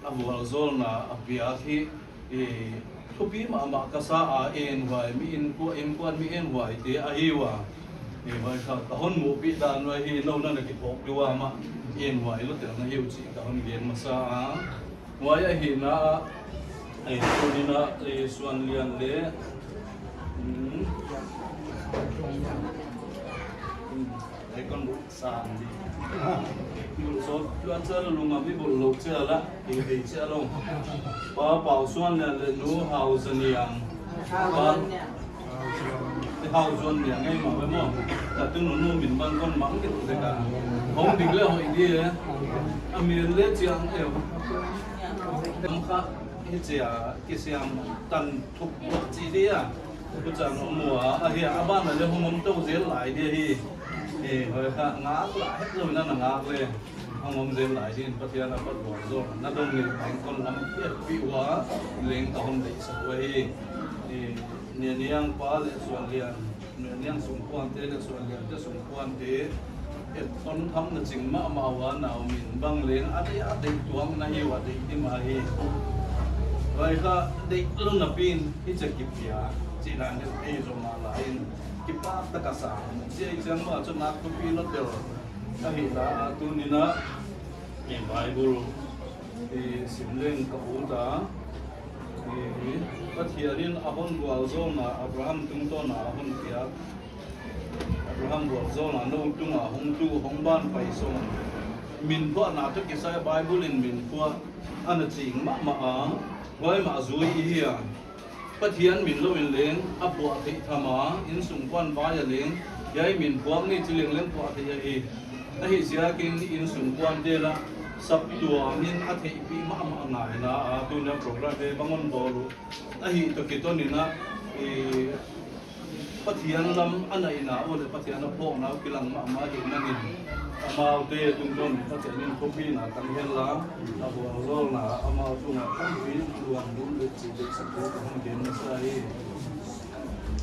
a vualzawlna a piak hi i thupi mahmah ka sa a, en huai mi innkuan, innkuan mi en huaite ahi ua. I huai kha ka hon muhpih dan uah hi, nou na na kiphawk di ua mah, en huai lou tel na hi uh chih ka hon gen masa a. Huai ahihna ah, eh, tuni in ah, eh, Suanlian leh, hmm, hmm, eh, kon sang di. Bul sawt tuan sa lungam i bul lou chia la, i thei chia lou. Pa Pau Suanlian leh Nu Hauzaniang. Pa, eh, Hauzaniang ngei mah ve maw. Ka tu nunu min bang kon mang kei tuk dek a. Hong dik leh hoih di e. A min leh chiang e. Am kha hichia kisiam tan thuk chi di a. Huchiin om ua, ahi a, a ban ah leh hong om tou zel lai di hi. Eh, huai kha ngak lah het lou in a na ngak leh hong om zel lai di in Pathian a pat vualzawl na dong ni, hong kon lam piak pi ua, leng ka hon deihsak ua hi. Eh, Nianiang pa leh Suanlian, Nianiang sungkuante leh Suanliante sungkuante, et ton tham na ching mahmah ua, nau min bang leng a deih a deih tuang na hi ua, deih di mah hi. Huai kha deih lou napi in hichia kipia chih dan deuh ei zong a lai in kipak tak a sa. Chih chiang mah chu nak thupi lou tel ahihna a, tuni in ah i Bible i sim leng ka ut a. I Pathian in a hon vualzawlna Abraham tungtawn a hon piak. Abraham vualzawlna nou tung a hong tu hong ban pai sawm. Min phuahna toh kisai Bible in min phuah ana ching mahmah a, huai mah zui i hi a. Pathian min lou in leng a phuah theih tham a, innsungkuan vai a leng, hiai min phuak ni chi leng leng phuah theih ahi. Ahihziakin innsungkuante lah saptuam in a theihpih mahmah ngaihna a, tuni a program te bang hon bawl uh. Ahih toh kiton in ah, eh, Pathian lam a naihna uh leh Pathian a phawkna uh kilang mahmah ahihmanin, amaute tungtawn Pathian in thupina tang hen la, a vualzawlna amau tungah tampi luang dun leh chih deihsaktu ka hon gen masa hi.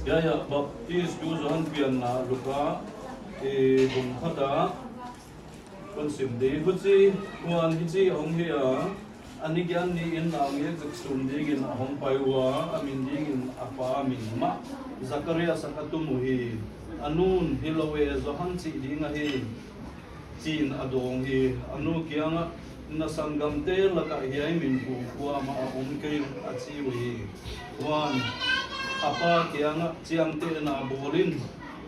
Hiai ah Baptistu Johan pianna Luka, eh, bung khat ah kon sim di. Huchiin hichi hong hi a, a ni giat ni in naungek zek sum dingin a hong pai ua, a min dingin a pa min mah Zakaria sak a tum uhi. A nun, "Hilou e, Johan chih ding ahi," chiin a dawng hi. A nu kiangah, "Na sanggamte lakah hiai min pu kuamah a om kei," a chi uhi. Huan a pa kiangah, "Chiamtehna bawl in,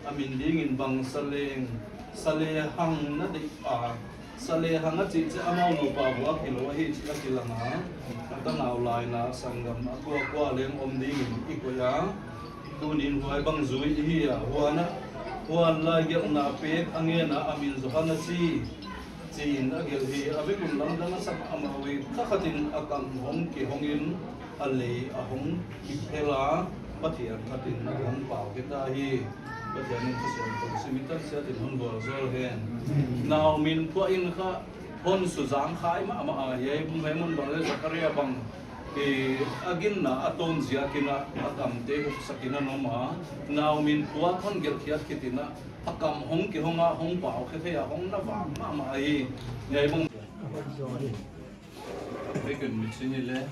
a min dingin bang sa leng, sa lehang na deih a, sa lehang a chih chiang amau nupa vuak hilou ahi chih a kilang a. A tanau laina sanggam a kuakua leng om dingin i koih a. Tuni'n huai bang zui i hi a, huan a, huan lai gelhna pek a ngen a, a min Johan a chi," chiin a gelh hi. A vek un lamdang a sak a, amau thakhatin a kam hong kihong in, a lei a hong kiphel a, Pathian khatin a hong pau khe ta hi. Pathian in Thusuan tawh sim i tan siatin hon vualzawl hen. Nau min phuah in kha hon suzang khai mahmah a, hiai bung hiai mun bang leh Zakaria bang, eh, a ginna a tawn ziakin a, a kamte huksakin a om a. Nau min phuak hon gelhkhiat khitin a, a kam hong kihong a, hong pau khe thei a, hong na vak mahmah hi. Hiai bang. Hei ken mit sin i leh.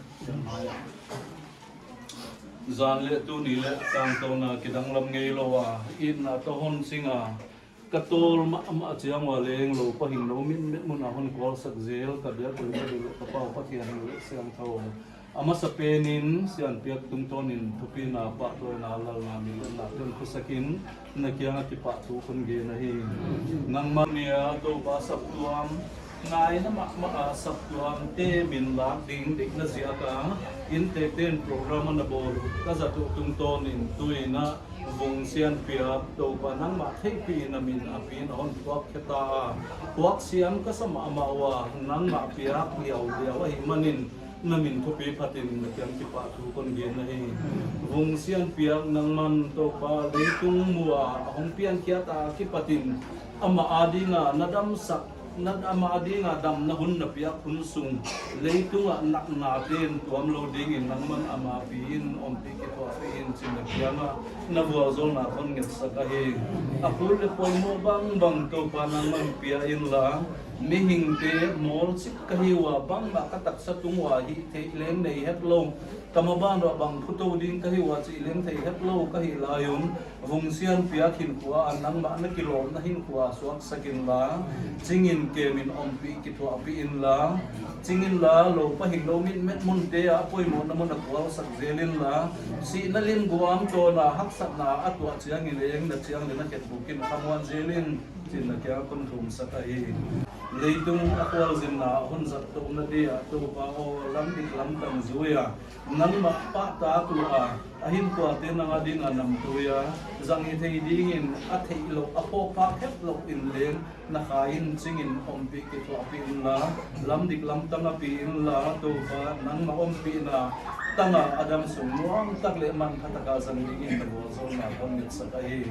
Zan leh tuni leh tangtawn a kidanglam ngeilou a, itna toh hon sing a, ka tawl mahmah chiang ua leng lou pahing lou mitmet mun a hon kualsak zel, ka biak leh ka dulh ka pau Pathian leh siangthou. A masapen in sianpiak tungtawnin thupina, pahtawina, lalna, minlutna tun khusakin na kianga kipahthu kon gen ahi. Nangmah nia Toupa saptuam Ngaina mahmah a saptuamte min lak ding deihna ziak a, inntekte'n program ana bawl uh ka zat uh tungtawnin tuin a Vung Sianpiak Toupa nangmah theihpih in a min a pi in a hon puak khe ta a, puak siam ka sa mahmah ua, nangmah piak liauliau ahih manin na min thupi phatin na kiang kipahthu kon gen ahi. Vung Sianpiak nangman Toupa leitung mu a a hong piankhiat a kipatin amah adinga na damsak, na amah adinga damna hun na piak hun sung, leitungah naknate'n tuam lou dingin nangman ama pi in ompih kithuahpih in chi'n na kiangah na vualzawlna kon ngetsak ahi. A kul leh poimoh bangbang Toupa nangman pia inla, mihingte mawl chik ka hi ua, bangmah ka taksa tung ua hihtheih leng nei hetlou, ka maban uah bang phutou ding ka hi ua chih leng thei hetlou ka hih lai un, Vung Sianpiak hinkhua a nangmah na kilawmna hinkhua suaksak inla, chingin kemin ompih kithuahpih inla, ching inla, lou pahing lou mitmet munte ah poimohna mun a kualsak zel inla, sihna lim guam tawn a haksatna a tuah chiangin leng na chiang leh na khetbuk in khamuan zel in, chi'n na kiang kon thumsak ahi. Leitung a khualzinna hon zat touhna dia Toupa aw, lam dik lam tang zui a nangmah pahtak lou a, a hinkhuate nang adinga namtui a zang hi thei dingin a theihlouh, a phawk phak hetlou in leng na Kha in chingin ompih kithuahpih inla, lam dik lam tang a pi inla, Toupa nangmah ompihna tang a a damsung nuam tak leh manpha tak a zang dingin na vualzawlna kon ngetsak ahi.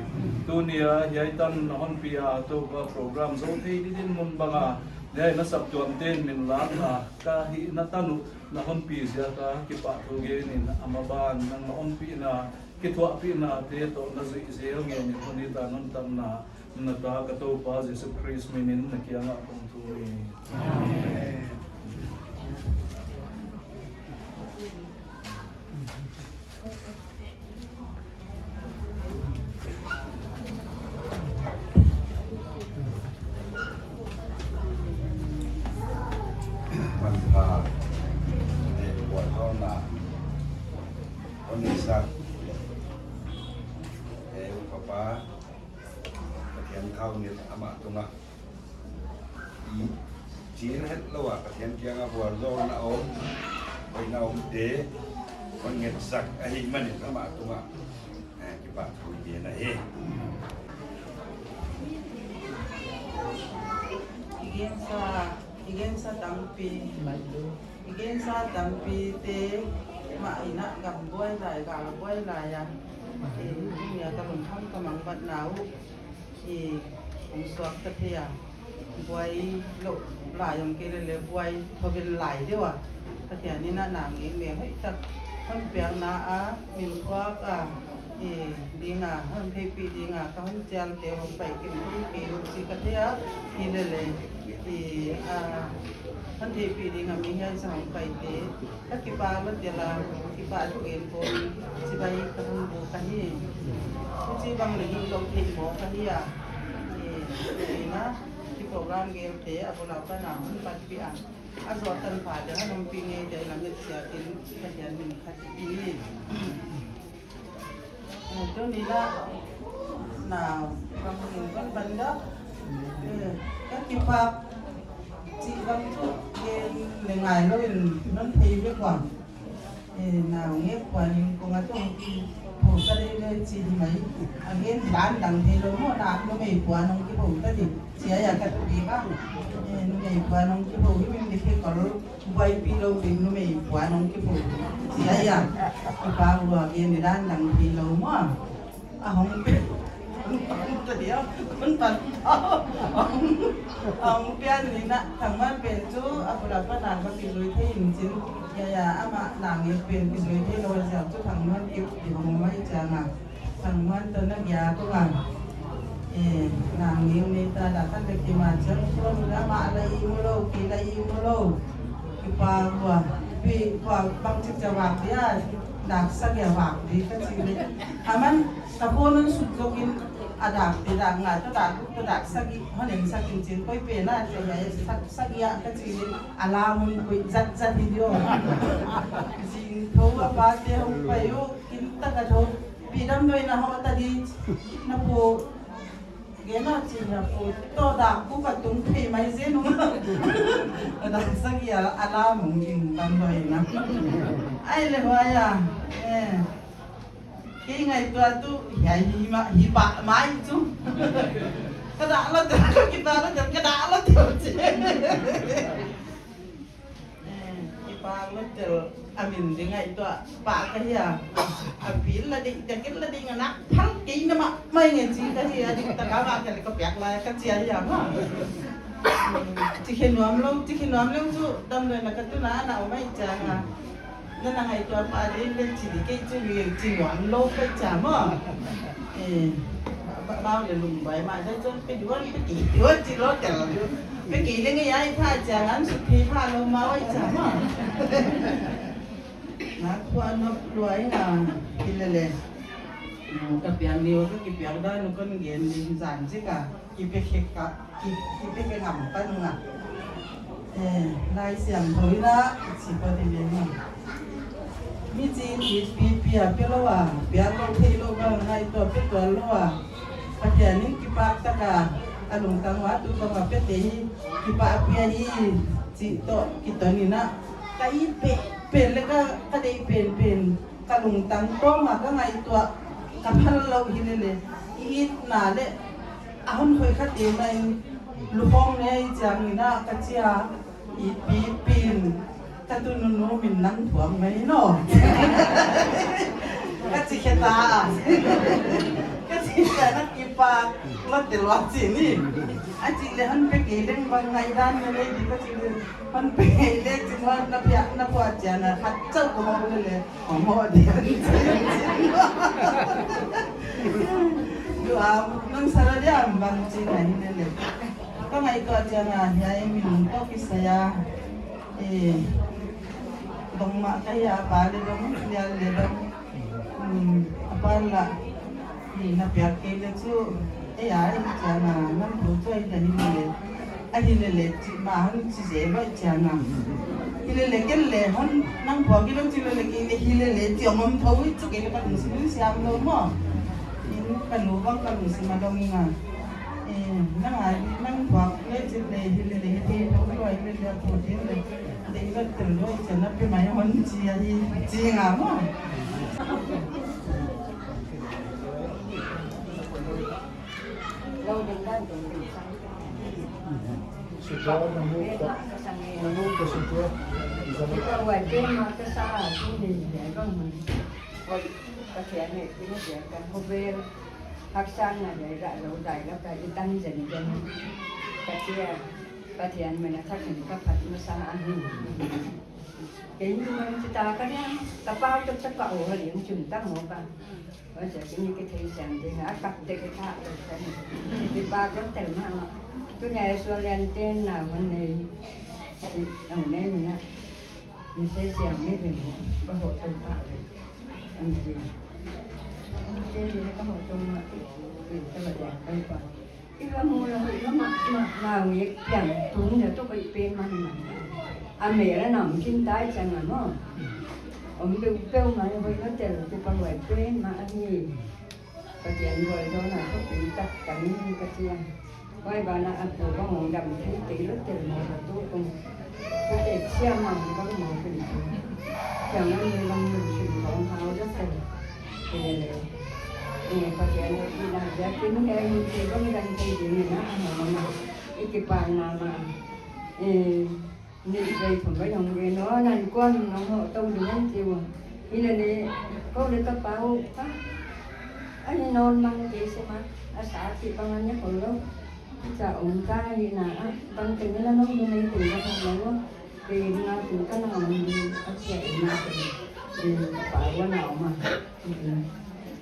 Tuni a hiai tan na hon pi a Toupa program zou thei dingin mun bang a, hiai na saptuamte'n min lakna ka hihna tan uh na hon pi ziak a kipahthu gen in, a maban nangmah ompihna, kithuahpihnate toh na zuih zel ngen in, hon it a hon tanna na ta ka Toupa Jesu Khrist min in na kiangah kong thum hi. Amen. Manpha, eh, buaitawmna hon neisak, eh, upa pa, Pathian thau nit amah tungah. I chil hetlou a Pathian kiangah vualzawlna om, hoihna omte hon ngetsak ahihmanin amah tungah, eh, kipahthu i gen ahi. I gensa, i gensa tampi. I gensa tampite mah in a gam buai lai, gal buai lai a. Eh, tuni a ka lungkham ka mangbatna uh. Eh, hong suakta thei a. Buai lou lai om kei leh leh buai thou ven lai deuh a. Pathian in a nang eng leh hoihtak hon piakna a, min phuak a. Eh, ding a, hon theihpih ding a, ka hon chialte hong pai kei lou, kei lou chih ka thei a, hi leh leh, eh, a, hon theihpih ding a mi hiai zang hong paite, ka kipak lou tel a, kipahthu gen kawm, chibai ka hon buk ahi. Huchibang leh hilou theih mawk ahi a. Eh, ding a, ki program gelte, a bul a pan a hon patpih a. A zuak tanpha te hon ompih ngeite lam et siakin, Pathian min khat i. Eh, tuni a, na, bang in bang ban da. Eh, ka kipak chih bang thu gen leh ngailou in non thei vek ua. Eh, naungek puan in kong a tung kiphou ta leh leh chih mai. A gen dan dang theilou maw, na numei puan hong kiphou ta di. Chia ya ka tupi ba. Eh, numei puan hong kiphou hi min di khe kol. Buaipih lou ding numei puan hong kiphou. Chia ya. Kipak lua gen dan dang theilou maw. A hong pen, hong pen ta dia, hong pen ta. A hong pian ni na, thangman pen chu, a bul a pan a ka kizui thei in chin. Ya, ya, amah nang e pen kizui thei lou ziak chu thangman ki, ki hong mai chiang a. Thangman toh na gia ko nga. Eh, nang ni ni ta da kan de ki ma chiang ko nu da ma la i mu lou, ki la i mu lou. Kipak lua, pi, kua bang chik cha vak dia, dak sa gia vak di ka chi le. Aman, Ka phone hon sut zokin a dak te dak nga toh dak guk toh dak sagih hon en sak in chin koi pen a chia hia sak sagih a ka chi leh a lam hon koih zatzat hi diam. Zingthou a pate hong pai uh kin tak a thou pi damdawi na hoh ta di na pu Gen a chi hia pu, toh dak ku ka tung thei mai zen ung. Dak sagih a, a la mong in tan doi na. Ai le huai a. Eh. Kei ngaihtuah tuh, hiai hi ma, hi pah mai chu. Ka dak lou tel, ka kipak lou tel, ka dak lou tel chi. Eh, kipak lou tel, a min ding ngaihtuah pah ka hi a. A pil la ding, ka kil la ding, a nak phal kei na mahmah nge chi ka hi a, ding ta ka va ka le ka piak lai ka chi a hi a ma. Chi khe nuam lou, chi khe nuam lou chu, damlouhna ka tun a na om mai chiang a. Na na ngaihtuah pah ding le chi di kei chu, chi nuam lou ka chi a ma. Eh, ba, ba le lungbai ma, dai chu pe duan, pe kei duan chi lou tel. Pe kei leng ngai pha chiang an suk thei pha lou ma wai cha ma. Na khua nop luai na, hilele. Ka piang ni wa ka kipiang dan kon gen ni zan chi ka, kipe khe ka, ki, kipe khe ngam ka nung a. Eh, Laisiangthou in a, chi pa di le ma. Mi chi in it pipi a pe lou a, piang lou thei lou bang ngaihtuah pe tuan lou a. Pathian in kipak tak a, a lungtang uah tu bang a pete hi, kipak pia hi, chi toh kiton in a. Ka it pen pen le ka, ka deih pen pen, ka lungtang tawm a ka ngaihtuah, ka phal lou hilele. I itna le, a hon khoi kha te mai, lukhong nei chiang in a ka chi a. I pi pin, ka tu nunu min nang thuam mai no. Ka chi khe ta. Ka chi khe na kipak, lou tel wa chi ni. A chi le hon pe kei leng bang ngai dan ni le di ka chi le hon pe kei le chi mo na pia na pua chia na khat chau ko mo le le. Omo dia. Dua, nang sara dia bang chi na hilele. Ka ngaihtuah chiang a, hiai mi nung toh kisai a. Eh, dong mah ka hi a, pa le dong, lial le dong. Hmm, a pa la. Ni na piak kei le chu. Eh, a, eh, chiang a, nang tu chu ai da hilele. A hilele, chi ma hon chi ze lou chiang a. Hilele ken le, hon nang pua ki lou chi lele kei le hilele, chi om om thou chu kei le ka lungsim siam lou mo. In ka nu bang ka lungsim a dong in a. Eh, nang a, nang pua le chi le hilele, he te thou lou hilele, a thou te le. Te lou te lou chi na pe mai hon chi a hi, chi nga mo. Sutua, na mu, na mu ka sutua. Ikaw ay, kaya makasama, hindi, hindi, ibang mo. Hoy, kasi ano, hindi, hindi, kan hover, haksang na, hindi, hindi, hindi, hindi, itang dyan, dyan. Kasi, ah, Pathian, may nasakit ka, pat mo sa akin. Kaya hindi mo lang kita, kaya, kapag ka sa pauhal, yung sunta mo ka. Oi, sa kini ki thei siam ding a, a kap dek ka, a kap dek. Kipak lou tel mahmah. Tuni a sual lian ten na hon nei. Nang nei na. Ni se siam ni ding. Ka hoh tung pa. Ang ding. Ang ding ni ka hoh tung ma. Ni ka ba dek pa. I la mu la hoih la ma, ma, ma, nge piang tung ne to hoih pen ma ni ma. A me la nam kin tai chang a no. Om peu peu ma hoih la tel te pa hoih pen ma a ni. Pathian bol do na to pi tak kan ni ka tia. Hoih ba na a pu ba mong dam thei te lo tel mo la tu kong. Ka te sia ma bang mo pi. Chang a ni bang ni si bang hau la tel. Kei le, eh, Pathian in a biakin he, min te bang dan te ding na, a mama. I kipak mahmah. Eh, ni i bei thum bei hong gen, o, nan kuan nong hoh tou ding an ti ua. Hilele, kou le ka pau, ha? Ai non mang te se ma, a sa ki bang an ya ko lo. Cha om ka hi na, a, bang te na nong ding nei te na ka lo. Pen nga tu ka na om di a sia i na pen. Pen pa wa na om a.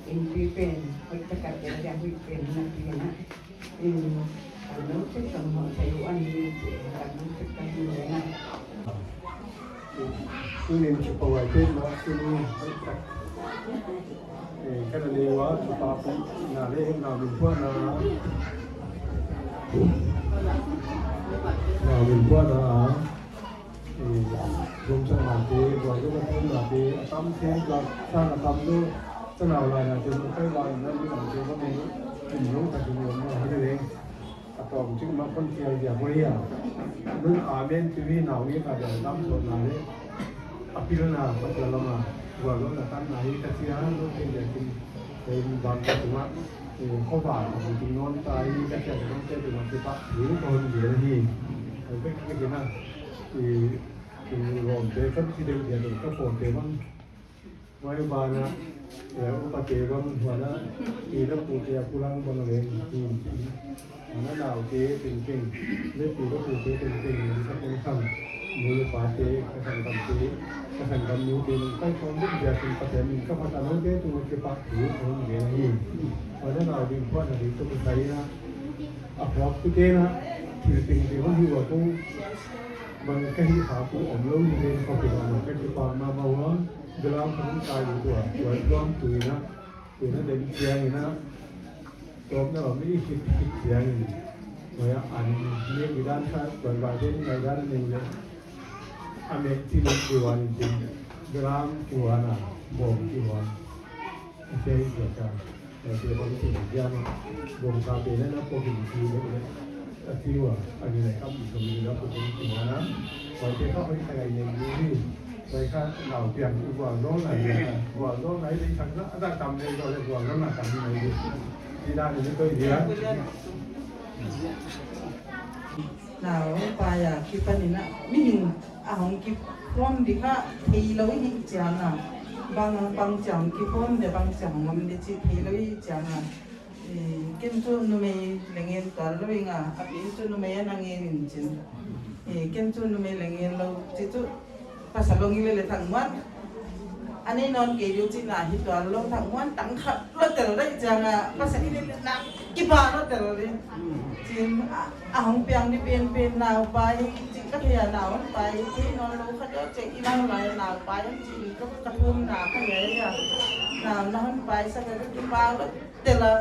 In pi pen, hoih ta ka pen, hoih pen na pi na. In ka nu te ka mo ta yu an di te, ka nu te ka hi na. Tunin ki pawai pen ma, tunin. Eh, ka na le wa, ki pa pu, na le, na min pua na. Na min pua na. Eh, lungchang na te, buai lungchang na te, a tam ten, la, sa na tam tu, Tanau lai na tu kai lai na ni ang tu ko ni, ni lo ta tu ni ma hi le. A tawm chik ma kon kial dia ko ya. Nun amen tu hi nau ni ka dia dam so na le. A pil na pa la ma. Wa lo na tan na hi ka sia lo te dia kin. Te ni ban ka tu ma. E, ko ba ko ti non ta hi ka sia ko te tu ma te pa. Ni ko hon dia hi. Ko be ke na. E, Kin lawmte kan chi deuh dia deuh ka pawlte bang. Huai banah, eh, upate bang huan a, pi leh pute a pulang bang leng, hi, hi. Huan a naute tengteng, leh pi leh pute tengteng, leh ka pawlkham, nu leh pate, ka sanggamte, ka sanggamnute, nang kai khawm deuh dia kin Pathian min ka phat a noute tung kipak thu, a hon gen hi. Huan a nau ding phuan a ding tuk sai a, a phuak tu kena, thil tengteng hon hi ua kong, Bang ka hih kha ku omlou ni leng ka pi lou ka kipak mahmah ua, belam ka hon kai ua, ua tuam tuina, tuina den chiang ina, tuam na om i khit khit chiang in, ua an ni i dan kha, tuan ba den ngai dan ni le, a mek ti luk ki wan in tin, belam ki wan a, bom ki wan. Ase i ka, ase bang ti dia ma, bom ka pe na na po ki ti le le, a ti wa, a ni le kam i so mi la po ki ti wa na, wa te ka hoi ka ngai ne ni ni, wa ka nau piang i wa lo na ni na, wa lo na i le thak na, a da tam le lo le wa lo na kam ni ni, ti da ni ko dia. Nau pa ya kipan in a, mihing a hong kikhawm di kha theilou hi chiang a. Bang, bang chiang kikhawm di, bang chiang ngam di chih theilou hi chiang a. Eh, ken chu numei leng en tuan lou ing a, a pen chu numei a na ngen in chin. Eh, ken chu numei leng en lou chih chu Pasal hong i le le thang muan. A nei nawn kei diu chih na hi tuan lou thang muan tang khat lou tel dai chiang a. Pasal i le le na kipak lou tel di. Chin a, a hong piang di pen pen nau pa hi chih ka thei a nau pa hi thei nawn lou kha diu chih i nau lai nau pa hi chih ka, ka thum na ka ngai a. Nau na hon pa hi sa ka kipak lou tel a,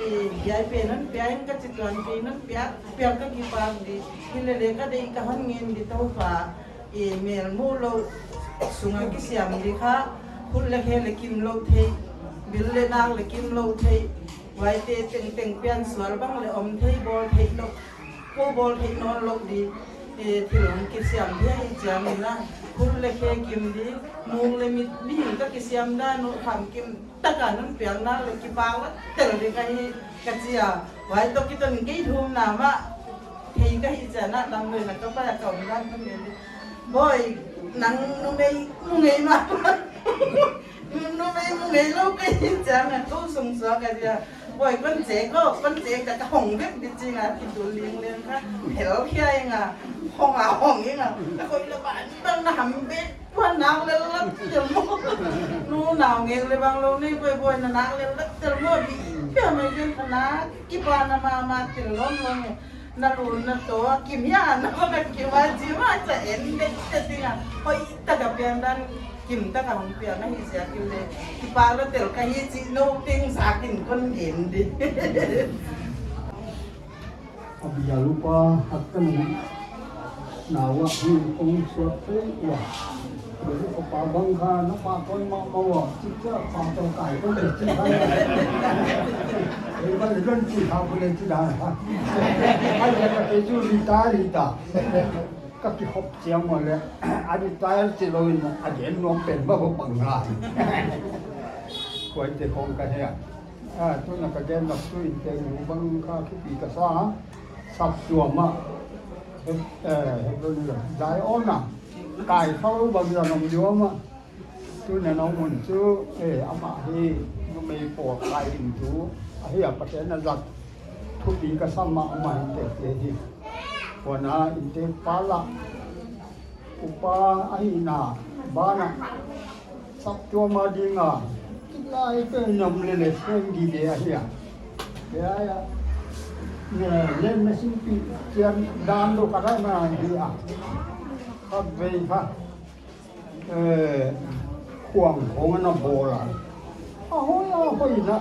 eh, hiai pen hon pia in ka chi tuan pen hon pia, pia ka kipak di. Hi le le ka deih ka hon ngen di Toupa, eh, mel mu lou sunga kisiam di kha, khut le khe le kim lou thei, bil le nak le kim lou thei, huaite tengteng pian sual bang le om thei bawl thei lou. Ko bawl thei nawn lou di, eh, thil hong kisiam thei hi chiang in a, khut le khe kim di, muk le mit, mihing ka kisiam dan uh kham kim taka non piang na le kipak lou tel di ka hi ka chi a. Huai toh kiton kei thum na mah thei ka hi chiang a, lam le na ka pa ka um dan ka ngen di. Boy, nang numei mu ngei mah. Numei mu ngei lou ka hi chiang a, kou sung suak ka dia. Boy, kon che ko, kon che ka ka hong bek di ching a, ki tu ling ling ka, hel khia ing a, hong a hong ing a, ka koi la ban bang na ham bek, puan nak lel lak tel mo. Nu nau ngek le bang lou nei, boy, boy, na nak lel lak tel mo, bi, pia mai jen ka na, kipak na mahmah tel lom lom. Na lu na to, kim ya, na ko na kim a, ji ma cha en dek te ting a. Hoih taka pian dan, kim taka hong pian na hi sia kim le. Kipak lou tel ka hi chih nou teng sa kin kon gen di. A bia lupa hak ka ni. Na wa hi kong suak pe wa. Ko pa bang kha na pa kon ma ma wa, chi cha pa to kai ko le chi ha. Ei ba le don chi ha ko le chi da ha. Ai ya ka te chu ri ta ri ta. Ka ki hop chiang mo le. A ri ta chi lou in a gen nuam pen ba ko bang ha. Koi te khong ka he a. A, tu na ka gen lak tu in te nu bang kha ki pi ka sa. Saptuam ah. He, eh, he lo ni la. Zion ah. Kai kha lou bang za nong yuam a. Tuna nong mun chu, eh, amah hi, numei pawl kai in tu, ahi a Pathian a zat, thupi ka sa mahmah in te te hi. Huan a in te pa la, upa ahi na, bana, saptuam a ding a, lai pe nam le le, sem di de ahi a. Ya, ya. Ne, le me sin pi, chian dan lo ka ra na hi a. Khat vei kha. Eh, khuang khong ana bawl a. A hoih a hoih na.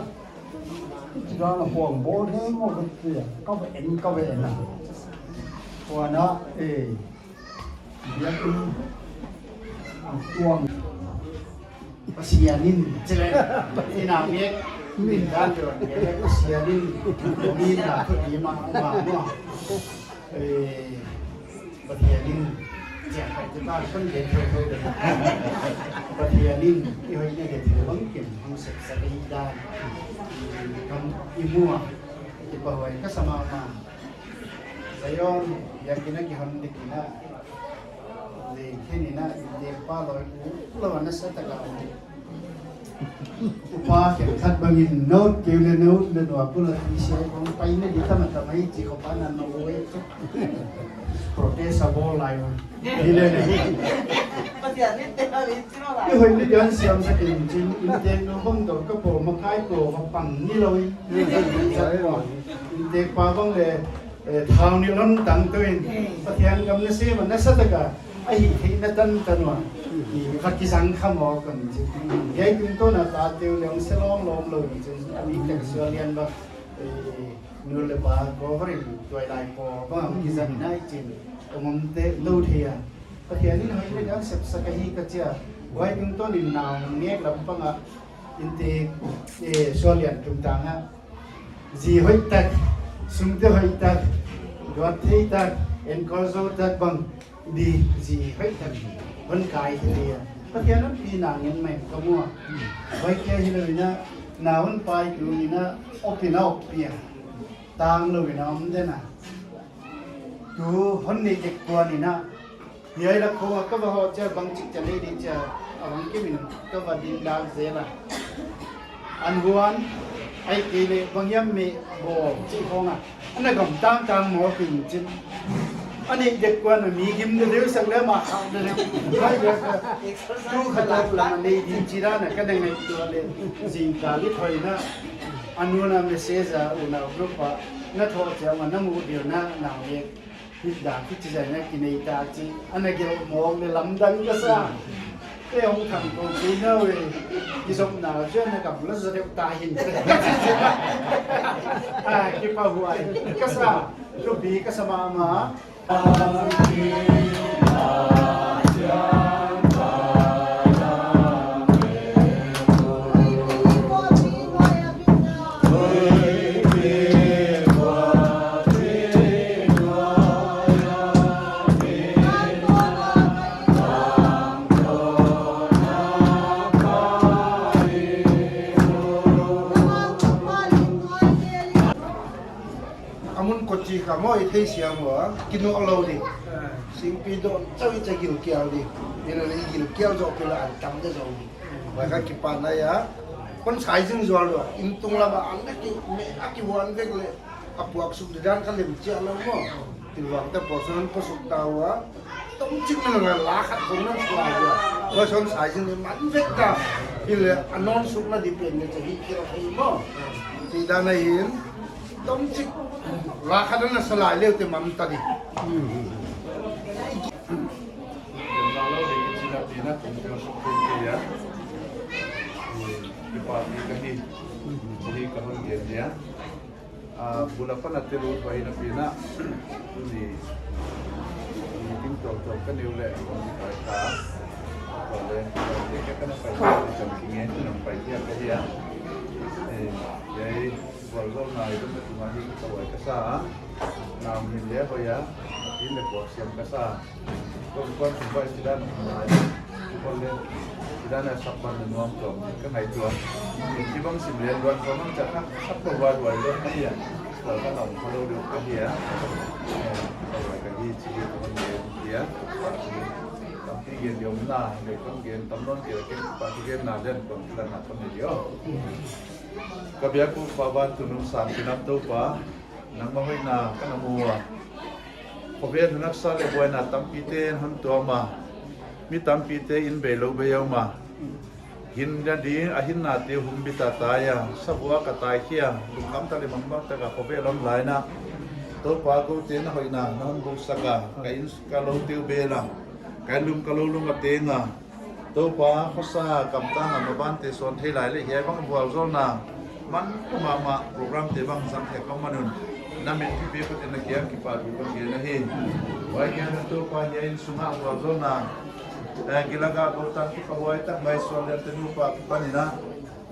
Chih dan a khuang bawl he maw ka chi a. Ka va en, ka va en a. Huan a, eh, biakin a khuang. Pasian in, chile, i na mek, min dan te wan mek, Pasian in, mi na thu di ma, ma, ma. Eh, Pathian in, chia kai te ta kan de thei thei de. Pathian in, i hoihna de thil bangkim, hong sepsak i dan. Kam i mua, i pahuai ka sa mahmah. Zion, biakinn a kihon ding in a. Leng khen in a, inntekpa loi u, lou a nasa tak a. Upa khenkhat bangin, note keu le note le nua kula ti sia kong pai na di tama tama i chi ko pa na no we. Protest a bawl lai ua. Hi le le. Pasian in te ha le chi lo lai. I hoih ni dan siam sa kin chin, inntek nu bang dou ka po makai ko va pang ni lou i. Inntekpa bang le, eh, thau ni lon tang tuin, Pathian gam na sem a nasa tak a, a hih theihna tantan ua. I va kizang kha mawk kan chi. Hiai tungtawn a tate u leng se lawm lawm lou in chin, a mi tak sual lian ba, eh, nu le pa ko va rin tuailai ko bang kizang nai chin. Om om te lou thei a. Pathian in hoih le dan sepsak ahi ka chi a. Huai tungtawn in nau ngek lam pang a, inntek, eh, sual lian tungtang a. Zi hoih tak, sungte hoih tak, luat thei tak, enkawl zou tak bang, di zi hoih tak, hon kai hi dia. Pathian hon pi na ngen mai ka mua. Huai kia hilou in a, na hon pai tu in a, op in a op pia. Tang lou in a om den a. Tu hon neih dek kuan in a. Hiai lak khong a ka va hoh chia bangchik chia nei di chia a bangkim in ka va din dak zel a. An huan, ahihkeileh bang hiam meh bawl chih khong a. Ana gam tangtang mawk in chin. A neih dek kuan a mi gim deuhdeuh sak leh mah khak deuhdeuh. Huai dia ka tu kha tawp lam a nei di chi dan a ka na ngaihtuah leh zingkal i thoihna. A nuna message a unau group a na thoh chiang a na muh deuh na nau leh. Hih dan kichi zaina kinei ta chi, ana gelh mawk leh lamdang ka sa. Te hong thang ko kei na we, kizopna chu ana kam la zaw deuh ta hin. Ah, kipahhuai ka sa, thupi ka sa mahmah. A mun kochi kha maw i theisiam ua, kinuah lou di. Singpi dawn chauh i cha gilkial di. Ina leh i gilkial zoh pila an tam de zoh di. Huai kha kipahna ia. Kon sai zing zual lou. Inn tung lam a an na ki, me, a kihuan vek leh. A puak suk di dan kha lem chiah lou maw. Tilvang te puak suk, puak suk ta ua. Tomchik na la la khat khong na sa lai ua. Huai sawn sai zing leh man vek ta. Hileh a non suk na di pen leh cha hi kira thei maw. Chi dan a hin. Tomchik la khat na sa lai leh te man ta di. Kipak ni ka hi. Chi ka hon gen dia. Ah, bul apan a te lut huai na pi na. Tuni. Ni ting tol tol ka neu leh. Ni kai ka. Tol leh. Tol leh ka na pai ka na cham ki ngen na pai kia ka hia. Eh, yai, bul zol na i dum na tuma hi ka wai ka sa. Na min leh hoih a. In leh puak siam ka sa. Kon kon kon bai sidan. Kon leh sidan a sapban nuam tuam ka ngaihtuah. Kibang sim leh luat kon mang chak ha sapko wa luat luat ka hia. Luat ka nong ka lou luat ka hia. Ka hi chi kon leh hia. Tampi gen diom na, leh kon gen tam non ke ke pa gen na den kon la na kon leh diom. Ka biak u pa ban tu nung sam kinam Toupa. Nangmah hoihna ka na mu a. Khovel hun haksa leh buaina tampite'n hon tuam a. Mi tampite inn bei lou bei a om a. Hinna ding a hinnate humbit a tai a. Sa vua ka tai khia. Lungkham tak leh mangbang tak a khovel om lai in a. Toupa koute na hoihna na hon buk sak a. Ka inn ka loute uh bel a. Ka inn lum ka lou lum a teng a. Toupa, khosa, kamtang a mabante sawn thei lai leh hiai bang vualzawlna man mahmah program te bang zang thei ka man un. Na min pipi kut in na kiang kipahthu ka gen ahi. Huai kia na Toupa hiai inn sunga vualzawlna Eh, Gilaga Gotang kipahuai tak mai suan leh tenu pa kipan in a,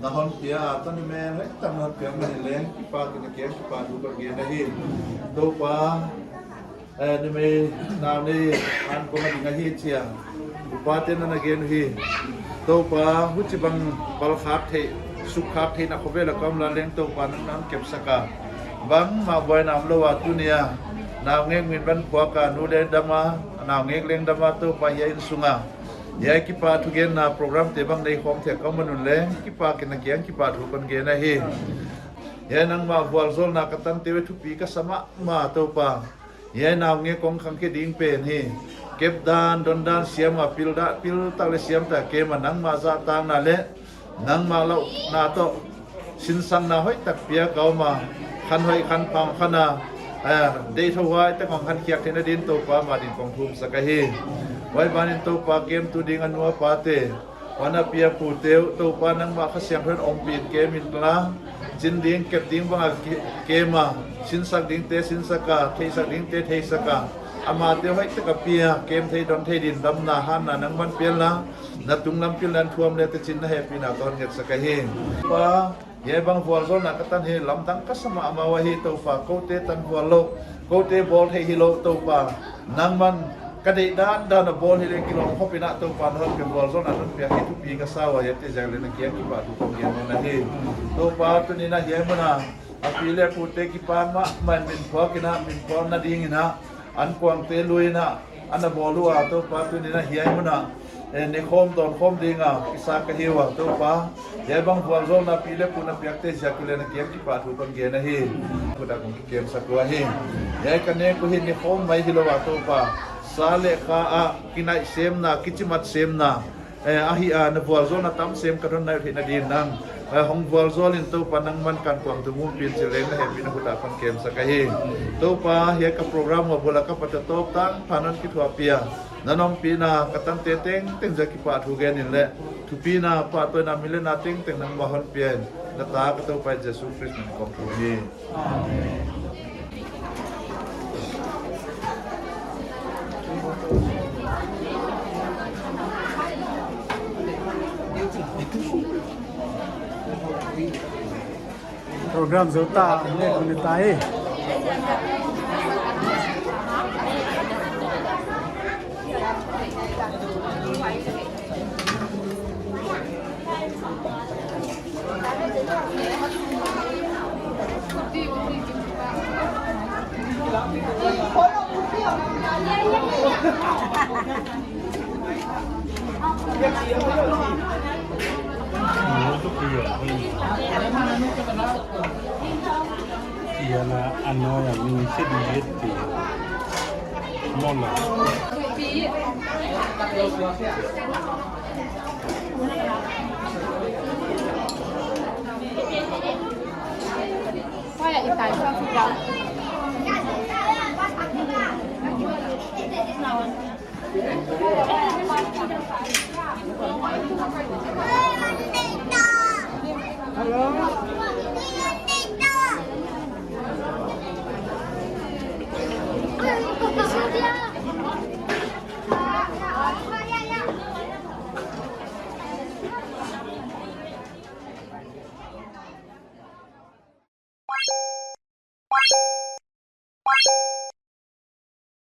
na hon pia a, tanu me, eh, tam hon pia man in leng, kipak in a kiang kipahthu kon gen ahi. Toupa, eh, numei nau nei an kon a ding ahi chia. Upa te'n na gen hi. Toupa, huchibang palkhak thei, sukkhak thei na khovel a ka om lai leng Toupa nang na hon kepsak a. Bangmah buaina omlou a tuni a. Naungek min ban phuak a, nu leng dam a, naungek leng dam a Toupa hiai innsung a. Hiai kipahthu genna program te bang nei khawm thei ka om a, nang leng kipak in a kiang kipahthu kon gen ahi. Hiai nangmah vualzawlna ka tante uh thupi ka sa mahmah Toupa. Hiai naungek kong khang khe ding pen hi. Kep dan, don dan, siam a pil dan, pil tak leh siam tak kem a nangmah zahtakna leh nangmah lauhna toh sinsakna hoihtak piak a om a, khan hoih khan pha khan a, eh, deih thoh huai tak hong khan khiak theihna din Toupa ma din kong thumsak ahi. Huai ban in Toupa kemtu ding a nu a pate, huan a pi a pute uh Toupa nangmah Kha Siangthou in ompih in kem in la, chin ding kep ding bang a ke-, kem a, sinsak dingte sinsak a, theihsak dingte theihsak a, amate hoihtak a pia, kem thei don thei din damna hanna nangman pial la, na tunglam pil nan thuam leh te chin na hehpihna kon ngetsak ahi. Pa, hiai bang vualzawlna ka tan hi lamdang ka sa mahmah uhi Toupa, koute tan vual lou, koute bawl thei hilou Toupa. Nangman ka deih dandan a bawl hi leh kilawm khop in a Toupa na hon pia vualzawlna na hon pia hi thupi ka sa ua, hiaite ziak leh na kiang kipahthu kon gen nawn ahi. Toupa tuni in a hiai mun a, a pi leh pute kipak mahmah in min phuak in a, min phuakna ding in a, ankuangte lui in a, ana bawl ua Toupa tuni in a hiai mun a, eh, ne khawm dawn khawm ding a, kisa ka hi ua Toupa. Hiai bang vualzawlna pi leh pu na piakte ziak uh leh na kiang kipahthu kon gen ahi. Khut a kong kikemsak uhi. Hiai ka nek uh hi ne khawm mai hilou a Toupa. Sa leh kha a, kinaih semna, kichimat semna. Eh, ahi a, na vualzawlna tam sem ka hon nai theihna din nang. Eh, hong vualzawl in Toupa nangman ka ankuang tung umpih in chi leng na hehpihna khut a kon kemsak ahi. Toupa, hiai ka program uh a bul a ka pat a tawp tangpha non kithuahpih a. Na ompihna ka tante tengteng ziak kipahthu gen in leh. Thupina, pahtawina, milena tengteng nangmah hon pia in. Na ta ka Toupa Jesu Khrist min in kong thum hi. Program zou ta, ne kuni ta hi. Ia na ano ya min se di yet ti. Mona.